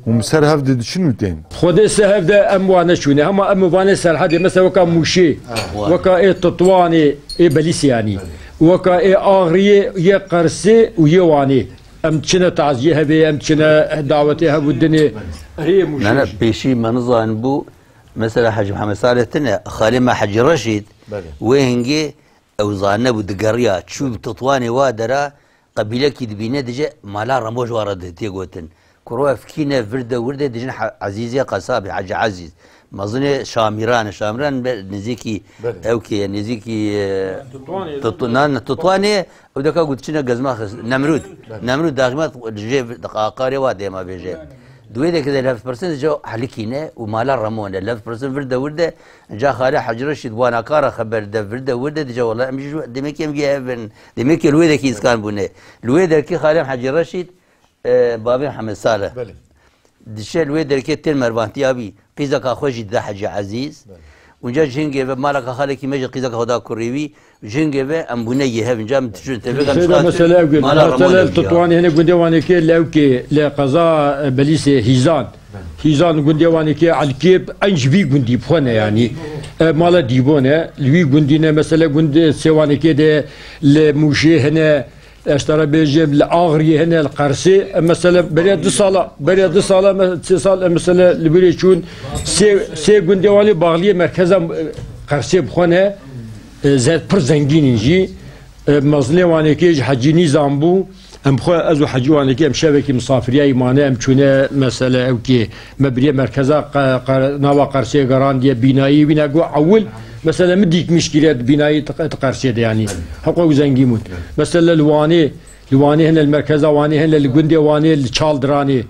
Hûn bi ser hev de diçin û tên? Xwedê ser hev de em wane çûne. Hema em û vanê Serhedê, mesela weka Mûşê, Ha. weka ê Titwanê, ê Belîsyanî, weka ê Axriyê, yê Qersê û yê Wanê. Em çine taziyê hevê, em çine dawetê hev û dinê. Erê Mûşê Ne, ne, jî. pêşî me nizanibû, mesela Hecî Mihemed Salih tine, xalê me Hecî Reşîd, Belê. wê hingê ew zanebû digeriya, çû bi Titwanê wa dera, Qebîlekî dibîne, dice mala Remo ji wan re di-, tê gotin. Kuro ev kî ne, vir de wir de dijin He-, Ezîzê Qesabê, Hecî Ezîz. Mezinê Şamîran e, Şamîran be nêzîkî Belê. ew kê ye, nêzîkî, e, Tutwanê, Tutu-, nan, Tutwanê, ew deka ku diçine gezma xist, Nemrûd. Belê. Nemrûd daxîmet ji jê aqarê wa dêma bêje. Di wê dekê de levpirsin dice helikî ne û mala Remo ne. Levpirsin vir de wir de, Ca xalê Hecî Reşîd wanaka re xeber de, vir de wir de dice, wela em jî ji demekê em gê hev in. Demekê li wê dekî îskan bûne. Li wê dekî xalê Hecî Reşîd, e, bavê Hemed Salih. Belê. Diçe li wê derkê tên mervantiya wî. Qîzeka xwe jî dide Hecî Ezîz. Belê. Unca ji hingê ve mala ka xalekî me jî qîzeka xwe da kurê wî. Ji hingê ve em bûne yê hev. Unca em diçin tevê Seyda, mesela ew gund, mala mesela Ramonê li Tutwanê hene gundê Wanekê, li ewkê, li qeza, e, Belîsê Hîzan. Belê. Hîzan gundê Wanekê, Elkê, eyn ji vî gundî bi xwe ne yanî. E, mala Dîbo ne, li wî gundî ne, mesela gundê Sêwanekê de, li Mûşê hene, ez te re bêjim, li Axriyê hene, li Qersê, e, mesela beriya du sala, beriya du sala, me-, sê sal, e, mesela li birê çûn, sê, sê gundê Wanê baxliyê merkeza, e, Qersê bi xwe ne, e, ze-, pir zengîn in jî. E, mezinê Wanekê ji Hecî Nîzam bû. Em xwe, ez û Hecî Wanekê em şevekî misafiriyayî mane, em çûne mesela ewkê me biriye merkeza qe-, qe-, nava Qersê gerandiye bînayî wî ne got ewil, mesela min dîkmiş kiriye di bînayî di, di Qersê de yanî. Heqo ew zengîn bûn. Mesela li Wanê, li Wanê hene, li merkeza Wanê hene, li gundê Wanê, li Çaldiranê.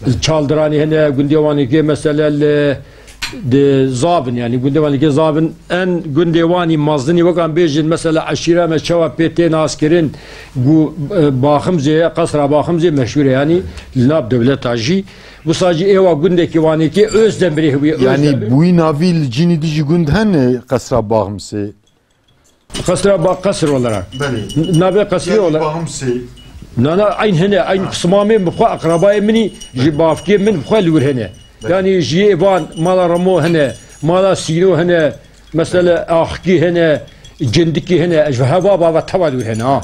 Li Çaldiranê hene, gundê Wanekê mesela li, di Zavin, yanî gundê Wanekê Zavin, en gundê Wanî mezinî wek em bêjin, mesela eşîra me çawa pê tê naskirin, ku, e, Baximzê, qesra Baximzê meşhûr e, yanî li nav dewleta jî. Wisa jî êwa gundekî Wanekê Ozdemirê hewî, Yanî Ozdemir. Bûyî navî li cînî dijî gund hene qesra Baximsê. Qesra ba-, qesr olarak. Belê. N-, navê qesrê olarak. Bağımsê. Na, na, eyn hene, eyn Ha. Pismamê bi xwe, akrabayê minî, ji Belê. Bavkê min bi xwe li wir hene. Belê. Yanî ji yê van, mala Remo hene, mala Sîno hene, mesela Axkî hene, Cindikî hene, ji heva bava teva li wir hene, ha.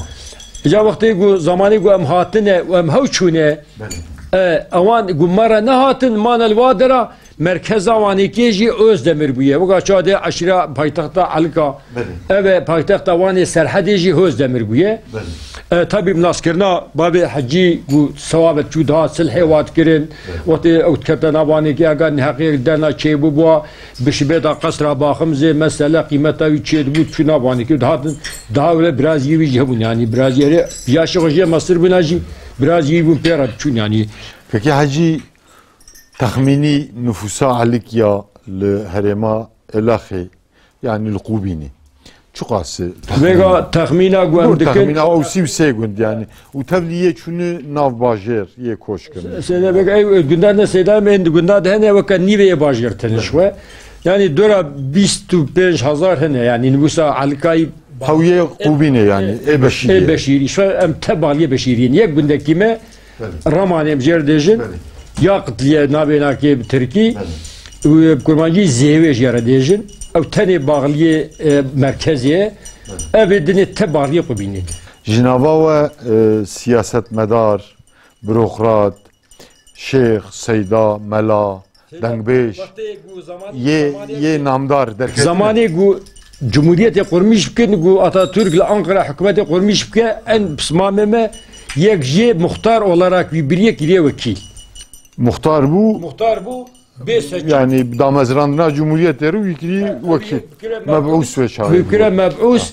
Îca wextê ku, zamanê ku em hatine û em hew çûne, Belê. E, ewan ku me re nehatin, mane li wa dera, Merkeza Wanekê jî Ozdemir bûye. Weka çawa de eşîra paytexta Elika. Belê. Ev e paytexta Wanê Serhedê jî Ozdemir bûye. Belê. E, tabî naskirina babê Hecî ku sewabet çû dihat silhê wa dikirin. Belê. Wextê ew dikete nav Wanekê, ega neheqiyek derna çêbû bûa, bi şibêta qesra Baximzê, mesele qîmeta wî çêdibû, çû nav Wanekê dihatin. Daha wile biraziyê wî jî hebûn. Yanî biraziyê ya şixwe jê mestir bûna jî biraziyê wî bûn pê re diçûn yanî. Peki Hecî, Texmînî nifûsa Elikya li herêma Êlaxê, yanî li Qûbînê, çiqas e? Vêga texmîna ku em Bûr dikin. Texmîna ew sî û sê gund yanî. Û tevlî yê çûnî nav bajêr, yê koç kirin. Sêde vêga ev gunda ne sêda em ên di gunda de hene weke nîvê yê bajêr tenişwe. Yanî dora bîst û pênc hezar hene, yanî nifûsa Elikayî. Hew yê Qûbînê yanî, ê Beşîrî. Ê Beşîrî. Şwe em te baliyê Beşîrî. Yek gundekî me Belê. Ramanê em jê re dêjin. Belê. Ya qitliye navê nakê bi tirkî. Belê. Û bi kurmancî zêwê jê re dêjin. Ew tenê baxliyê, e, merkezê ye. Belê. Ev ê dinê te baxliyê Qubînê de. Ji nava we, e, siyasetmedar, burokrat, şêx, seyda, mela, dengbêj, yê, yê namdar derketin. Zamanê ku Cumhuriyetê qurmîş bikin, ku Atatürk li Ankara hikûmetê qurmîş bike, en pismamê me yek jê muxtar olarak wî biriye kiriye wekîl. Muxtar bû. Muxtar bû, bê seçim. Yani damezrandina Cumhuriyetê re wî kiriye wekîl. Meb'ûs ve çaxê. Wî kire meb'ûs.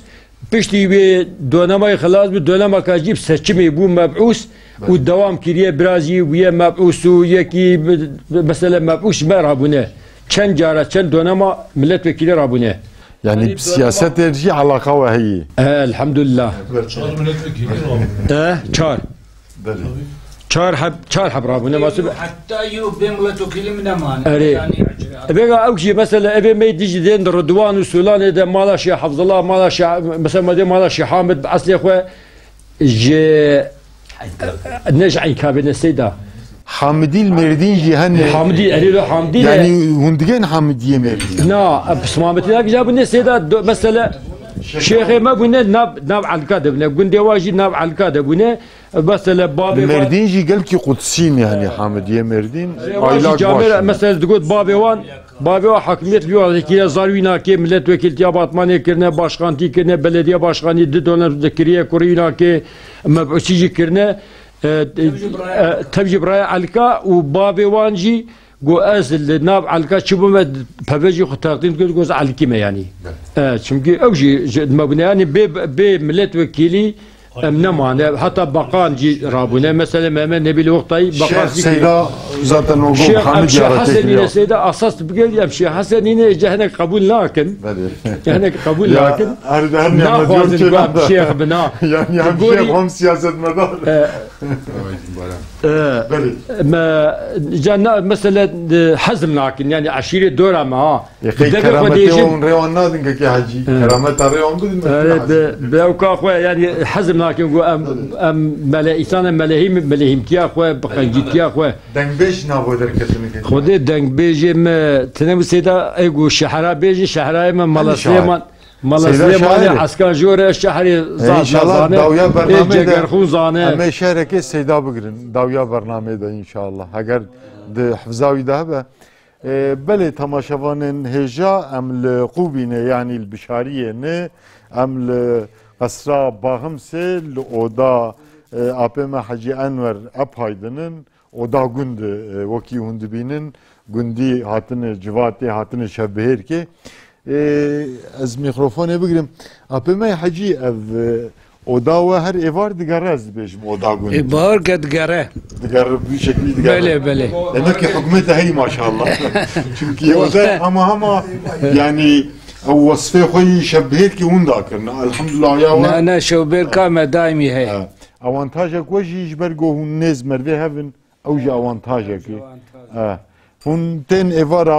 Piştî wê donemayê xilas bû, donemaka jî bi seçimê bû meb'ûs û Belê. Dewam kiriye, birazî bûye meb'ûs û yekî bi, bi, mesela meb'ûs ji me rabûne. Çend cara, çend donema milletvekîlê rabûne. Yani Yanî siyasetê jî alaqa we heye. E, elhamdulillah. Çar milletvekîlî rabûne. E, çar. Belê. Çar heb, çar heb rabûne. Masum. Heta yo bê milletvekîlî min nemane. Erê. Yani, Vêga ew jî mesela evê me dijî dên di Ridwan û Sûlanê de mala Şêx Hafzullah, mala Şêx, mesela me dê mala Şêx Hamid bi eslê xwe ji, ne ji Eynkabe ne Seyda. Hamidî li Mêrdîn jî hene. Hamidî, erê lo Hamidî ne. Yani hûn digên Hamidiyê Mêrdîn. Na, pismametî ne gija bûne Seyda, do-, mesela Şêxê me bûne nav, nav Elka de bûne. Gundê wa jî nav Elka de bûne. Mesela bavê Li wan Mêrdîn jî gelkî qudsîn yani Hamidiyê Mêrdîn. Ê, wan jî aylak camêr, baş in. Mesela digot bavê wan, bavê wan hakimiyet li wî dikiriye, zar wî nakê, milletvekiltiya Batmanê kirine, başkantî kirine, belediye başkanî di dönem dikiriye, kurî wî nakê, meb'ûsî jî kirine. E, e, tev jî biraya Elka û bavê wan jî Got ez li nav Elka çi bûme, peve jî xwe teqdîm dikir, got ez Elkî me yanî. Belê. E, çimkî ew jî ji me bûne yanî bê, bê milletvekîlî em nemane. Heta beqan jî rabûne. Mesela Mehmet Nebîl Oktay beqan Şêx jî Seyda, Zaten o Şêx, em Muhammed Şêx Hesen nîne seyda asas tu bigel, em Şêx Hesen nîne cehinek qebûl nakin. Belê. Cehinek qebûl nakin. Her, her nimet Naxwazin ku em Şêx bina. Yani hem Şêx hem siyasetmedar. E, Belê. Me, ca na, mesela, e, hezm nakin, yani eşîrê dora me ha. Yê qey Devê xwe kerametiya dêjin. Hûn rêwan nadin kekê Hecî. Evet. Kerameta rêwan bidin, me Evet, kira be, be ewka xwe, yani hezm nakin ku em, Tabii. em mele-, îsana melehîm, melehîmtiya xwe, bi qencîtiya xwe. Dengbêj nabo derketine kekê. Xwedê dengbêjê me, tine bu seyda, ey ku şehra bêjin, şehrayê me, Mala Süleyman, Mala Süleymanê Eskan Jore, şehrê zat zane, ê cegerxûn zane. Em ê şehrekê seyda bigirin, dawiya bernameyê de inşallah. Heger di hifza wî de hebe. E, belê, temaşevanên hêja, em li Qûbînê, yanî li Bişariyê ne, em li Qesra Baximsê, li oda, e, apê me Hecî Enwer Epaydin in, oda gund, e, wekî hûn dibînin, gundî hatine civatê, hatine şevbihêrkê. E, ez mîkrofonê bigirim. Apê me Hecî, ev, e, Oda we her êvar digere, ez dibêjim, oda gund. Ê, bahar ke digere. Digere, bi şeklî digere. Belê, belê. Demek ki hikûmetê heyî maşallah. Çünkü oda hema hema, yani, ew wesfê xwe yî şevbihêrkê hûn dakirin. Elhamdulillah ya we. Ne, ne, şevbihêrka me daîmî heye. Ha. Avantajek we jî ji ber ku hûn nêz mervê hev in. Ew jî avantajekî. Ew jî avantaj. E, hûn tên êvara,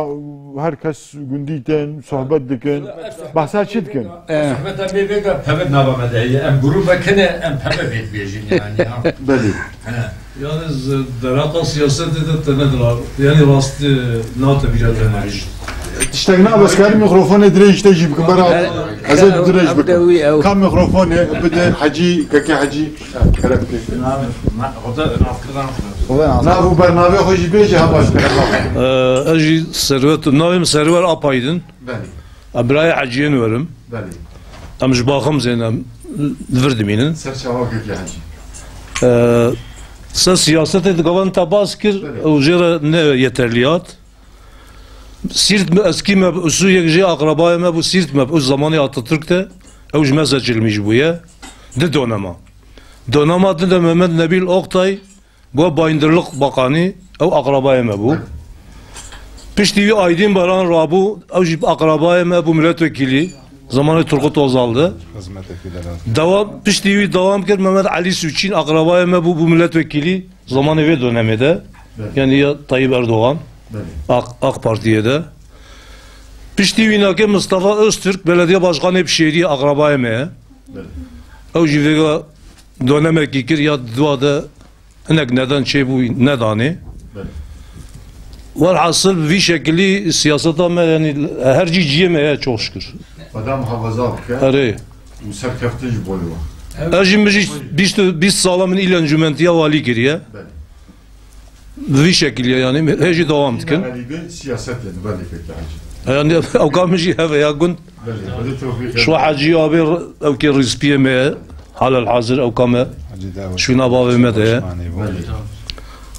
her kes gundî tên, sohbet dikin. Sohbet, Behsa çi dikin? E. Sohbeta bê vêga peve nava me de heye. Em grûbek hene, em peve vê dibêjin yani, ha. Belê. He. Yalnız, e, derheqa siyasetê de te nedira. Yani rast, e, nate bîra te nebî. Tiştek na, ez karî mîkrofonê dirêj te jî bikim, bera He. ez ê dirêj bikim. Ew de wî, ew. Ka mîkrofonê bide Hecî, kekê Hecî. Kerem kir. Nav û bernavê xwe jî bêje, hema ji kerema xwe. Ee, ez jî Serwet, navê min Serwer Apaydin. Belê. Em birayê Heciyên werim. Belê. Em ji Baximzê ne, em li vir dimînin. Ser çava kekê Hecî. Ee, ser siyasetê di gavan te bas kir, Belê. ew jê re ne yeterlî hat. Sîrt me, eskî me, usû yek jê aqrebayê me bû, Sîrt me, û zamanê Atatürk de, ew ji me seçilmiş bûye. Di dönema. Dönema di de Mehmet Nebil Oktay, bu bayındırlık bakanı, ew aqrebayê me bû. Piştî wî Aydin Baran rabû, ew jî aqrebayê me bû milletvekili, zamanê Turgut Özal'dı. Devam, piştî wî devam kir, Mehmet Ali Suçin, aqrebayê me bû, bû milletvekili, zamanê vê dönemê de. Belê. Yani ya Tayyip Erdoğan, Belê. AK, AK Parti'ye de. Piştî wî nake Mustafa Öztürk, belediye başkanê Bişêriyê, aqrebayê me ye. Belê. Ew jî vêga dönemekî kir ya dua de hinek neden çêbû nedanê. Belê. Welhasil vî şekilî siyaseta me, yani her cî ciyê me ye, çok şükür. Xweda muhafaza bike. Erê. Û serkeftin ji bo we. Ez jî, min jî bîst, bîst sala min î lencûmentiya walî kiriye. Belê. Bi vî şekilî yani, hê jî dewam dikin. Herî bi siyasetê, belê, peki, Hecî. Yani, ewka min jî heve ya gund. Belê, belê, tewfîq. Şu Hecî abi, ewkê rîspiyê me ye, halel hazir ewka me. Hecî Dawud. Şuna bavê me de ye. Belê.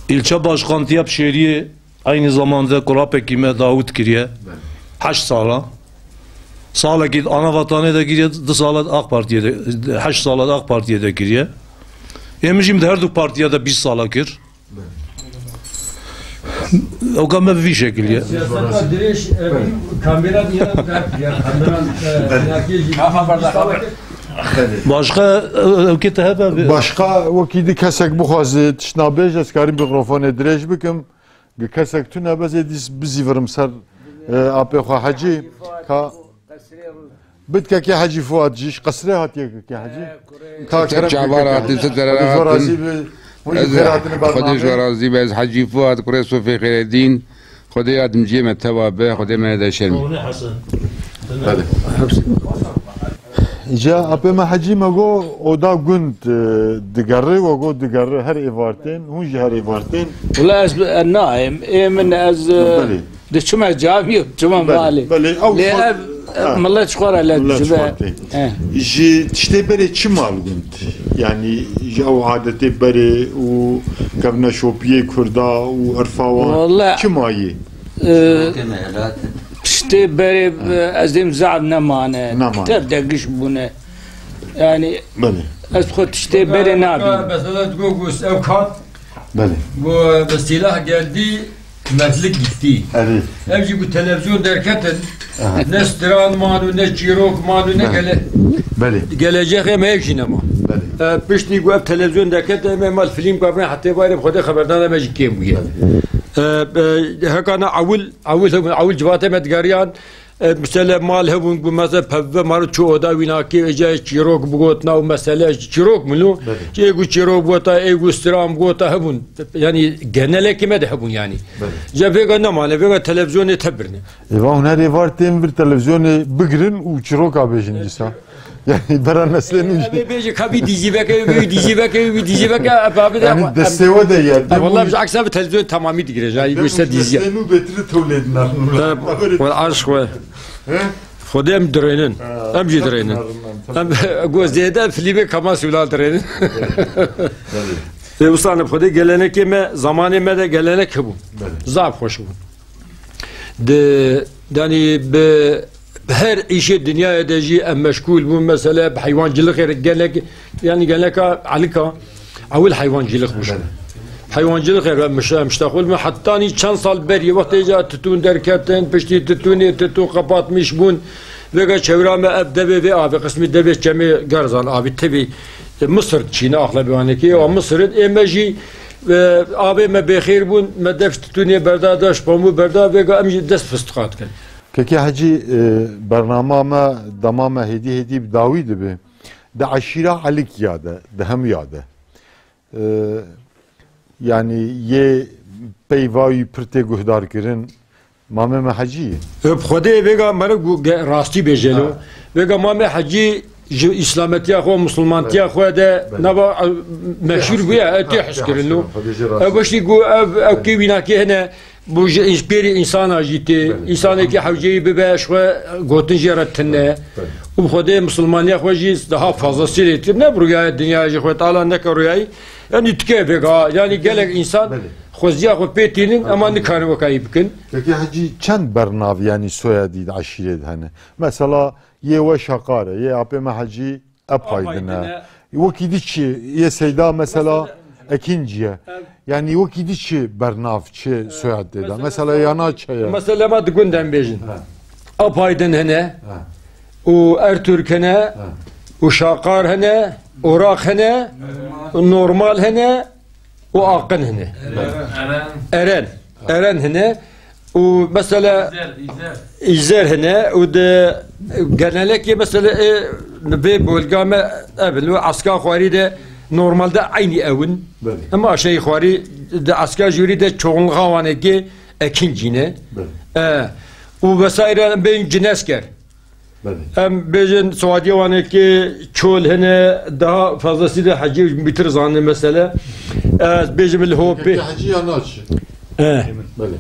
İlçe başkantiya Bişêriyê, aynı zamanda kurapekî me Dawud kiriye. Belê. Heşt sala. Salekî ana vatanê de kiriye, du sala AK Parti'ye de, heşt sala da AK Parti'ye de kiriye. Ê min jî min di her du partiya de bîst sala kir. Ewka me bi vî şekilî ye. Siyaseta dirêj, e, kamera diye ya kamera, e, Belê. Başka, e, ewkê te hebe bi- Başka wekî di kesek bixwaze tiştna bêje, ez karim mîkrofonê dirêj bikim. Gi kesek tune, bez ê dîs bizîvirim ser, e, apê xwe Hecî. Ka Bit kekê Hecî Fuat jî, ji Qesrê hatiye kekê Hecî. Ka kerem çavar bike. Hatin, se dereran Xwedê ji we hatin. Razî be. Hûn jî Ez, xêr hatine Xwedê ji we bernameyê. Razî be, ez Hecî Fuat, kurê Sofê Xêredîn. Xwedê ya dimciyê me tewa be, Xwedê me nede şermî. Doğru Hasan. Hadi. Ca apê me Hecî me go oda gund, e, digerê, we go digerê her êvartên, hûn jî her êvartên. Wala ez bi-, e, nayêm. Ê min ez, e, Belê. Diçime camî, çima Belê, malê. belê, ew Lê xwe-, ev, ha. Millet ji xwe re lez Millet ji xwe dibe. tê. He. Ji tiştê berê çi mal gund? Yani ji ew adetê berê û kevneşopiyê Kurda û irfa wan Wala, çi mayî? e, Tiştê berê, e, ez dêm zaf nemane. Nemane. Tev de giş bûne. Yani Belê. ez xwe tiştê berê nabînim. Mesela digo gust ev kat Belê. Bu, e, silah geldi, mertlik gitti. Evet. Ev jî ku televizyon derketin, aha, ne stran man û ne çîrok man û ne, belê, gele-, belê, geleceğê me ev jî nema. Belê. E, piştî ku ev televizyon derketin, em mal film kabin, heta bayram Xwedê xeberdana me jî kêm bûye. Belê. E, e, hekana ewil, ewil, ewil civatê me digeriyan, e, mesele mal hebûn, ku mesela pevve maro çû oda wînakê, vêca çîrok bigotina û mesele çîrok min lo. Belê. Ê ku çîrok bigota, ê ku stran bigota hebûn. Yani genelekê me de hebûn yani. Belê. Ca vêga nemane, vêga televizyonê tebirine. Ê, va hunerê var tên vir televizyonê bigirin û çîroka bêjin dîsa. Yani bera neslê nû jî. Em ê bêjî ka vî dîzî veke, vî dîzî veke, vî dîzî veke, em abi de. Yani destê we de ye. Ha, vallahi biz aksa bir televizyon tamamî digire, yani göster dîzî. Destê nû bêtir tewlê dinarin. Ha, wala aşk we. He? Xwedê em dirênin. Ha, em jî dirênin. Em go zêde filmê Kemal Sunal dirênin. Tabii. Ê, usta, ne Xwedê gelenekê me, zamanê me de gelenek hebû. Belê. Zaf xweş bû. Di, yani bi, bi her îşê dinyayê de jî em meşgûl bûn. Mesele bi heywancilixê re gelek, yani geleka Elika ewil heywancilik bû. Belê. Heywancilixê re miş-, miştexul bûn. Hetanî çend sal berî wextê ca titûn derketin, piştî titûnê, titûn qepatmiş bûn. Vêga çewra me ev devê vê avê, qismî devê çemê Gerzan avî tevî, e, Misir çîne axlebê wanekê, û Misir ê me jî, e, avê me bêxêr bûn, me dev titûnê berda, dev pamû berda, vêga em jî dest fistiqa dikin. Kekê Hecî, e, bernama me, dema me hêdî hêdî bi dawî dibe, di eşîra Elikiya de, di hemûya de. E, yani yê peyva wî pir tê guhdar kirin, Mamê me Hecî ye. E, bi Xwedê vêga mere gu-, ge-, rastî bêje lo. Ha. Vêga Mamê Hecî ji îslametiya xwe, misilmantiya, evet, xwe de, evet, nava, e, meşhûr bûye, e, tê hîs kirin lo. Xwedê jê razî. E, beşî ku ev, ev kê wînakê hene, bu ji pêrê însana jî tê. Belê. Însanekî hewceyî bibe, ji xwe gotin jê re tune. Belê. Û bi Xwedê misilmaniya xwe jî daha fazlasî lê tune. Ne bi rûyaya dinyaya jî Xwedê Teala neke rûyayî. Yanî dike vêga, yanî gelek însan, belê, xweziya xwe pê tînin, ama nikarin wekayî bikin. Peki Hecî, çend bernav, yanî soyadî di eşîrê de hene? Mesela yê we Şaqar e, yê apê me Hecî Epaydin e. Epaydin e. Wekî dî çi? Yê Seyda mesela, mesela Ekinci ye. Ev- Yanî wekî dî çi bernav, çi soyad tê de? Mesela, mesela Yana çi ye? Mesela me di gund em bêjin. Ha. Apaydin hene, ha, û Ertürk hene, ha, û Şaqar hene, Oraq hene, û Normal hene, û Aqin hene. Eren. Eren. Eren hene. Û mesela Îzer, Îzer. Îzer hene û di genelekê mesela, e, vê bölga me ev in, eska xwarî de normalde eynî ew in. Belê. Ama aşağı xwarî di eska jûrî de çoğunluğa wanekê Ekincî ne. Belê. E, û vesaire em bên Cinesker. Belê. Em bêjin Swadiya wanekê Çol hene, daha fazlası da Hecî bitir zanî mesele. Ez bêjim li Hopê. Peki Hecî ya naçi? E. Belê.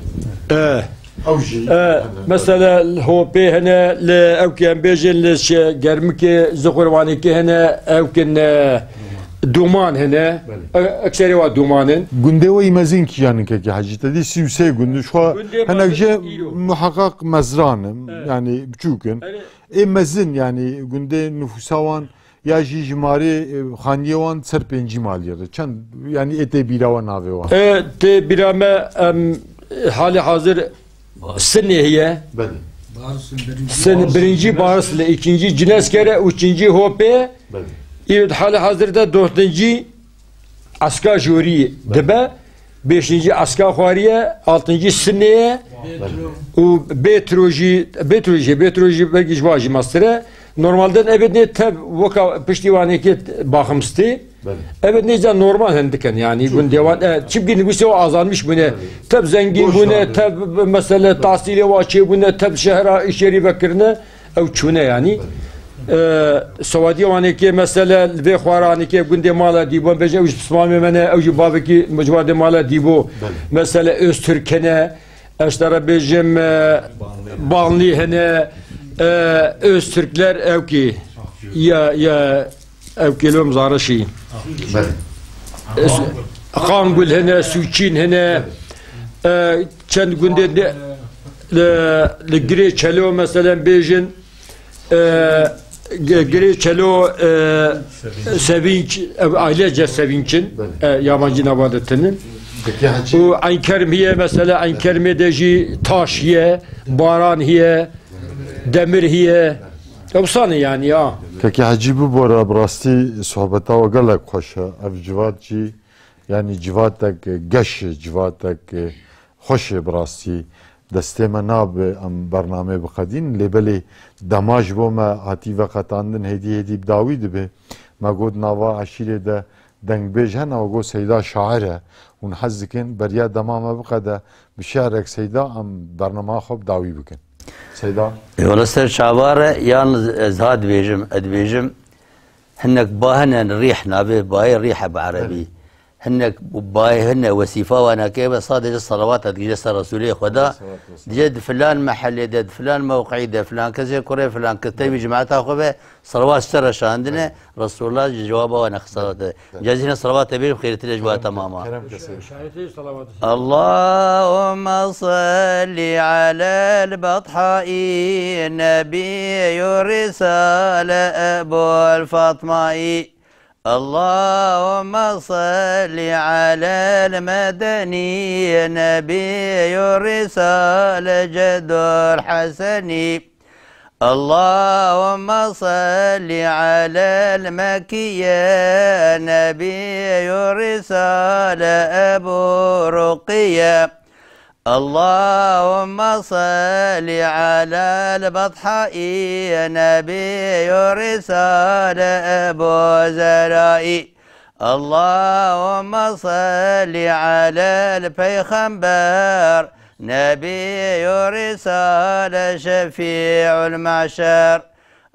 E. Ew jî. E, hene, mesela li Hopê hene, li ew ki em bêjin li şe-, Germikê, Zuxurwanekê hene, ew ki ne Duman hene. Belê. E, ekserê wa Duman in. Gundê we yî mezin kîjan in kekê Hecî? Te dî sî û sê gund. Şu an gundê hinek mezin jê îro muheqeq mezran in. Evet. Yani biçûk in. Evet. Ê mezin, yani gundê nüfusa wan ya jî jimarê, e, xaniyê wan ser pêncî maliyê re. Çend, yani ê tê bîra we navê wan? E, tê bîra me, em, hali hazir Sinê heye. Belê. Sin, birinci Barisli, ikinci Cineskere, üçüncü Hope. Belê. Îro hali hazirda dördüncü Aska Jûrî dibe, beşinci Aska Xwariye, altıncı Sineye, û Bêtrojî, Bêtrojî, Bêtrojî belkî ji wa jî mestir e. Normalde ebed ne tev weka piştî wanekê baximstî. Belê. Ebed ne ca normal hin dikin yani gundê wan. E, çimkî nivîsê wa azalmiş bûne. Belê. Tev zengîn bûne, tev mesele tahsîlê wa çêbûne, tev şehra îşerî vekirine. Ew çûne yanî. Belê. E, sewadiya wanekê mesele li vê xwaranekê gundê mala dîbûn bêje, ew ji pismamê me ne, ew ji bavekî micwadê mala dîbû. Belê. Mesele Öztürk hene, ez te re bêjim, e, Banlî hene, e, Öztürkler ew kî ya, ya ew kî lom zarişî. Belê. E, Xangul hene, Sûçîn hene, e, çend gundê de, li, li Girê Çelo meselen bêjin, e, Gi-, Girê Çelo, e, Sevinç, e, ailece Sevinç'in, e, yabancı nava de tinin. Peki Hacı. Û Eynkerm hiye, mesela Eynkermê de jî taş hiye, baran hiye, demir hiye. Ewsan e yani ya. Peki Hacı, bibore, bi rastî sohbeta we gelek xweş e. Ev civat jî, yani civatek geş e, civatek xweş e bi rastî. Destê me nabe em bernameyê biqedîn, lê belê dema ji bo me hatî veqetandin, hêdî hêdî bi dawî dibe. Me got nava eşîrê de dengbêj hene, we got Seyda şair e. Hûn hez dikin beriya dema me biqede bi şiarek Seyda em bernama xwe bi dawî bikin. Seyda? Yola ser çavar e, yalnız ez ha dibêjim, ez dibêjim, hinek ba hene rîh navê bayê rîh e bi erebî. Belê. Hinek bayê hene wesîfa wana kê be sadece salawata digije ser Resulê Xweda. Aleyhissalatu vesselam. Dije di filan mehellê de, di filan mewqî de, filan kesê kurê filan, kitebî cemaata xwe be, salawat ser şandine, Resulullah ji cevaba wana xisarate. Cezîne salawate bêjim xêrtir ji wa tamama. Kerem kesê. اللهم صل على البطحاء نبي الرسالة أبو الفاطمة. اللهم صل على المدني نبي الرسالة جد الحسن. اللهم صل على المكي نبي الرسالة أبو رقية. اللهم صل على البطحاء نبي الرسالة أبو زراء. اللهم صل على البيغمبر نبي الرسالة شفيع المعشر.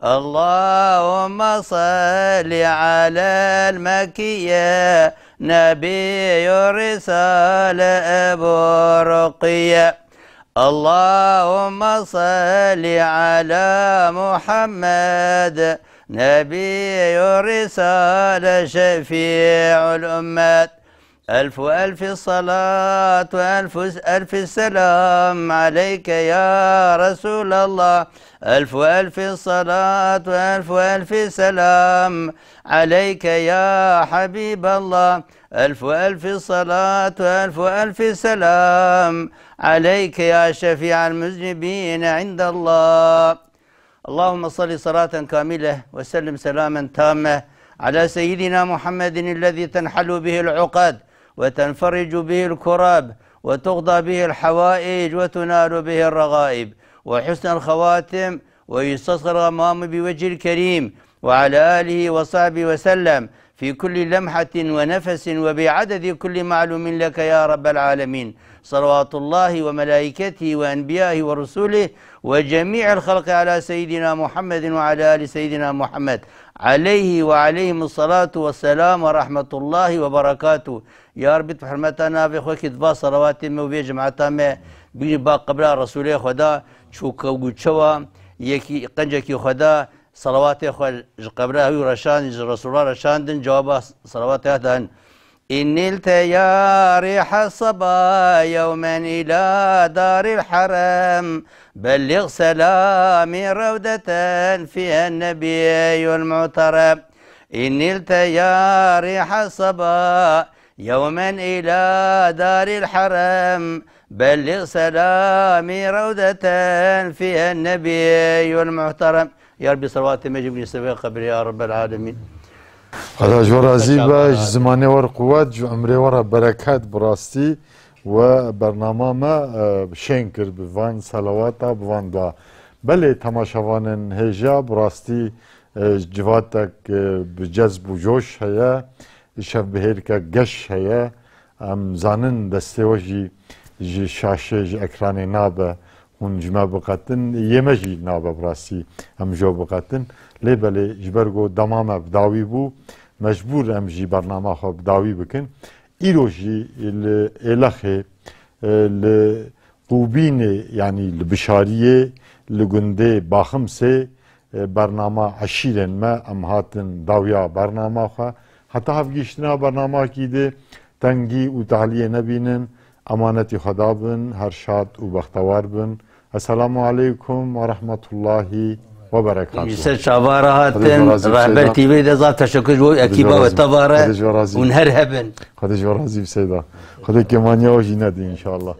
اللهم صل على المكية نبي الرسالة أبو رقية. اللهم صل على محمد نبي الرسالة شفيع الأمة. ألف ألف صلاة وألف ألف سلام عليك يا رسول الله. ألف ألف صلاة وألف ألف سلام عليك يا حبيب الله. ألف ألف صلاة وألف ألف سلام عليك يا شفيع المذنبين عند الله. اللهم صل صلاة كاملة وسلم سلاما تاما على سيدنا محمد الذي تنحل به العقد وتنفرج به الكرب وتقضى به الحوائج وتنال به الرغائب وحسن الخواتم ويستسقى الغمام بوجهه الكريم وعلى آله وصحبه وسلم في كل لمحة ونفس وبعدد كل معلوم لك يا رب العالمين. صلوات الله وملائكته وأنبيائه ورسله وجميع الخلق على سيدنا محمد وعلى آل سيدنا محمد عليه وعليهم الصلاة والسلام ورحمة الله وبركاته. Ya Rebî, tu hurmeta navê xwe kî diba salawatê me û vê cemaeta me bînî ba qibra Resûlê Xweda, çûke û çewa yekî qencekî Xweda salawatê xwe ji qebra wî reşandin, ji Resûla reşandin, cewaba salawatê ya dan. إن نلت يا ريح الصبا يوما إلى دار الحرم، بلغ سلامي روضة فيها النبي المحترم. إن نلت يا ريح الصبا يوما إلى دار الحرم، بلغ سلامي روضة فيها النبي المحترم. Ya Rebî, salawatê me jî bînî ser vê qebrê ya Rebbel Alemîn. Xweda ji we razî be, ji zimanê we re quwet, ji emrê we re bereket, bi rastî we bernama me, e, şên kir bi van selawata, bi van dua. Belê temaşevanên hêja, bi rastî, e, civatek, e, bi cezb û coş heye, şevbihêrke geş heye. Em zanin destê we jî ji şaşê, ji ekranê nabe. Hûn ji me biqetin, yê me jî nabe bi rastî em ji we biqetin. Lê belê ji ber ku dema me bi dawî bû, mecbûr em jî bernama xwe bi dawî bikin. Îro jî li Êlexê, e, li Qûbînê, yanî li Bişariyê, li gundê Baximsê, e, bernama eşîrên me, em hatin dawiya bernama xwe. Heta hevgihiştina bernamekî di tengî û tehliyê nebînin, emanetî Xweda bin, her şad û bextewar bin. Esselamu aleykum ve rahmetullahî We berekat. Ji ser çava re hatin, Rehber T V de zaf teşekkür ji bo ekiba we teva re. Hûn her hebin. Xwedê ji we razî bi Seyda. Xwedê kêmaniya we jî nedî înşallah.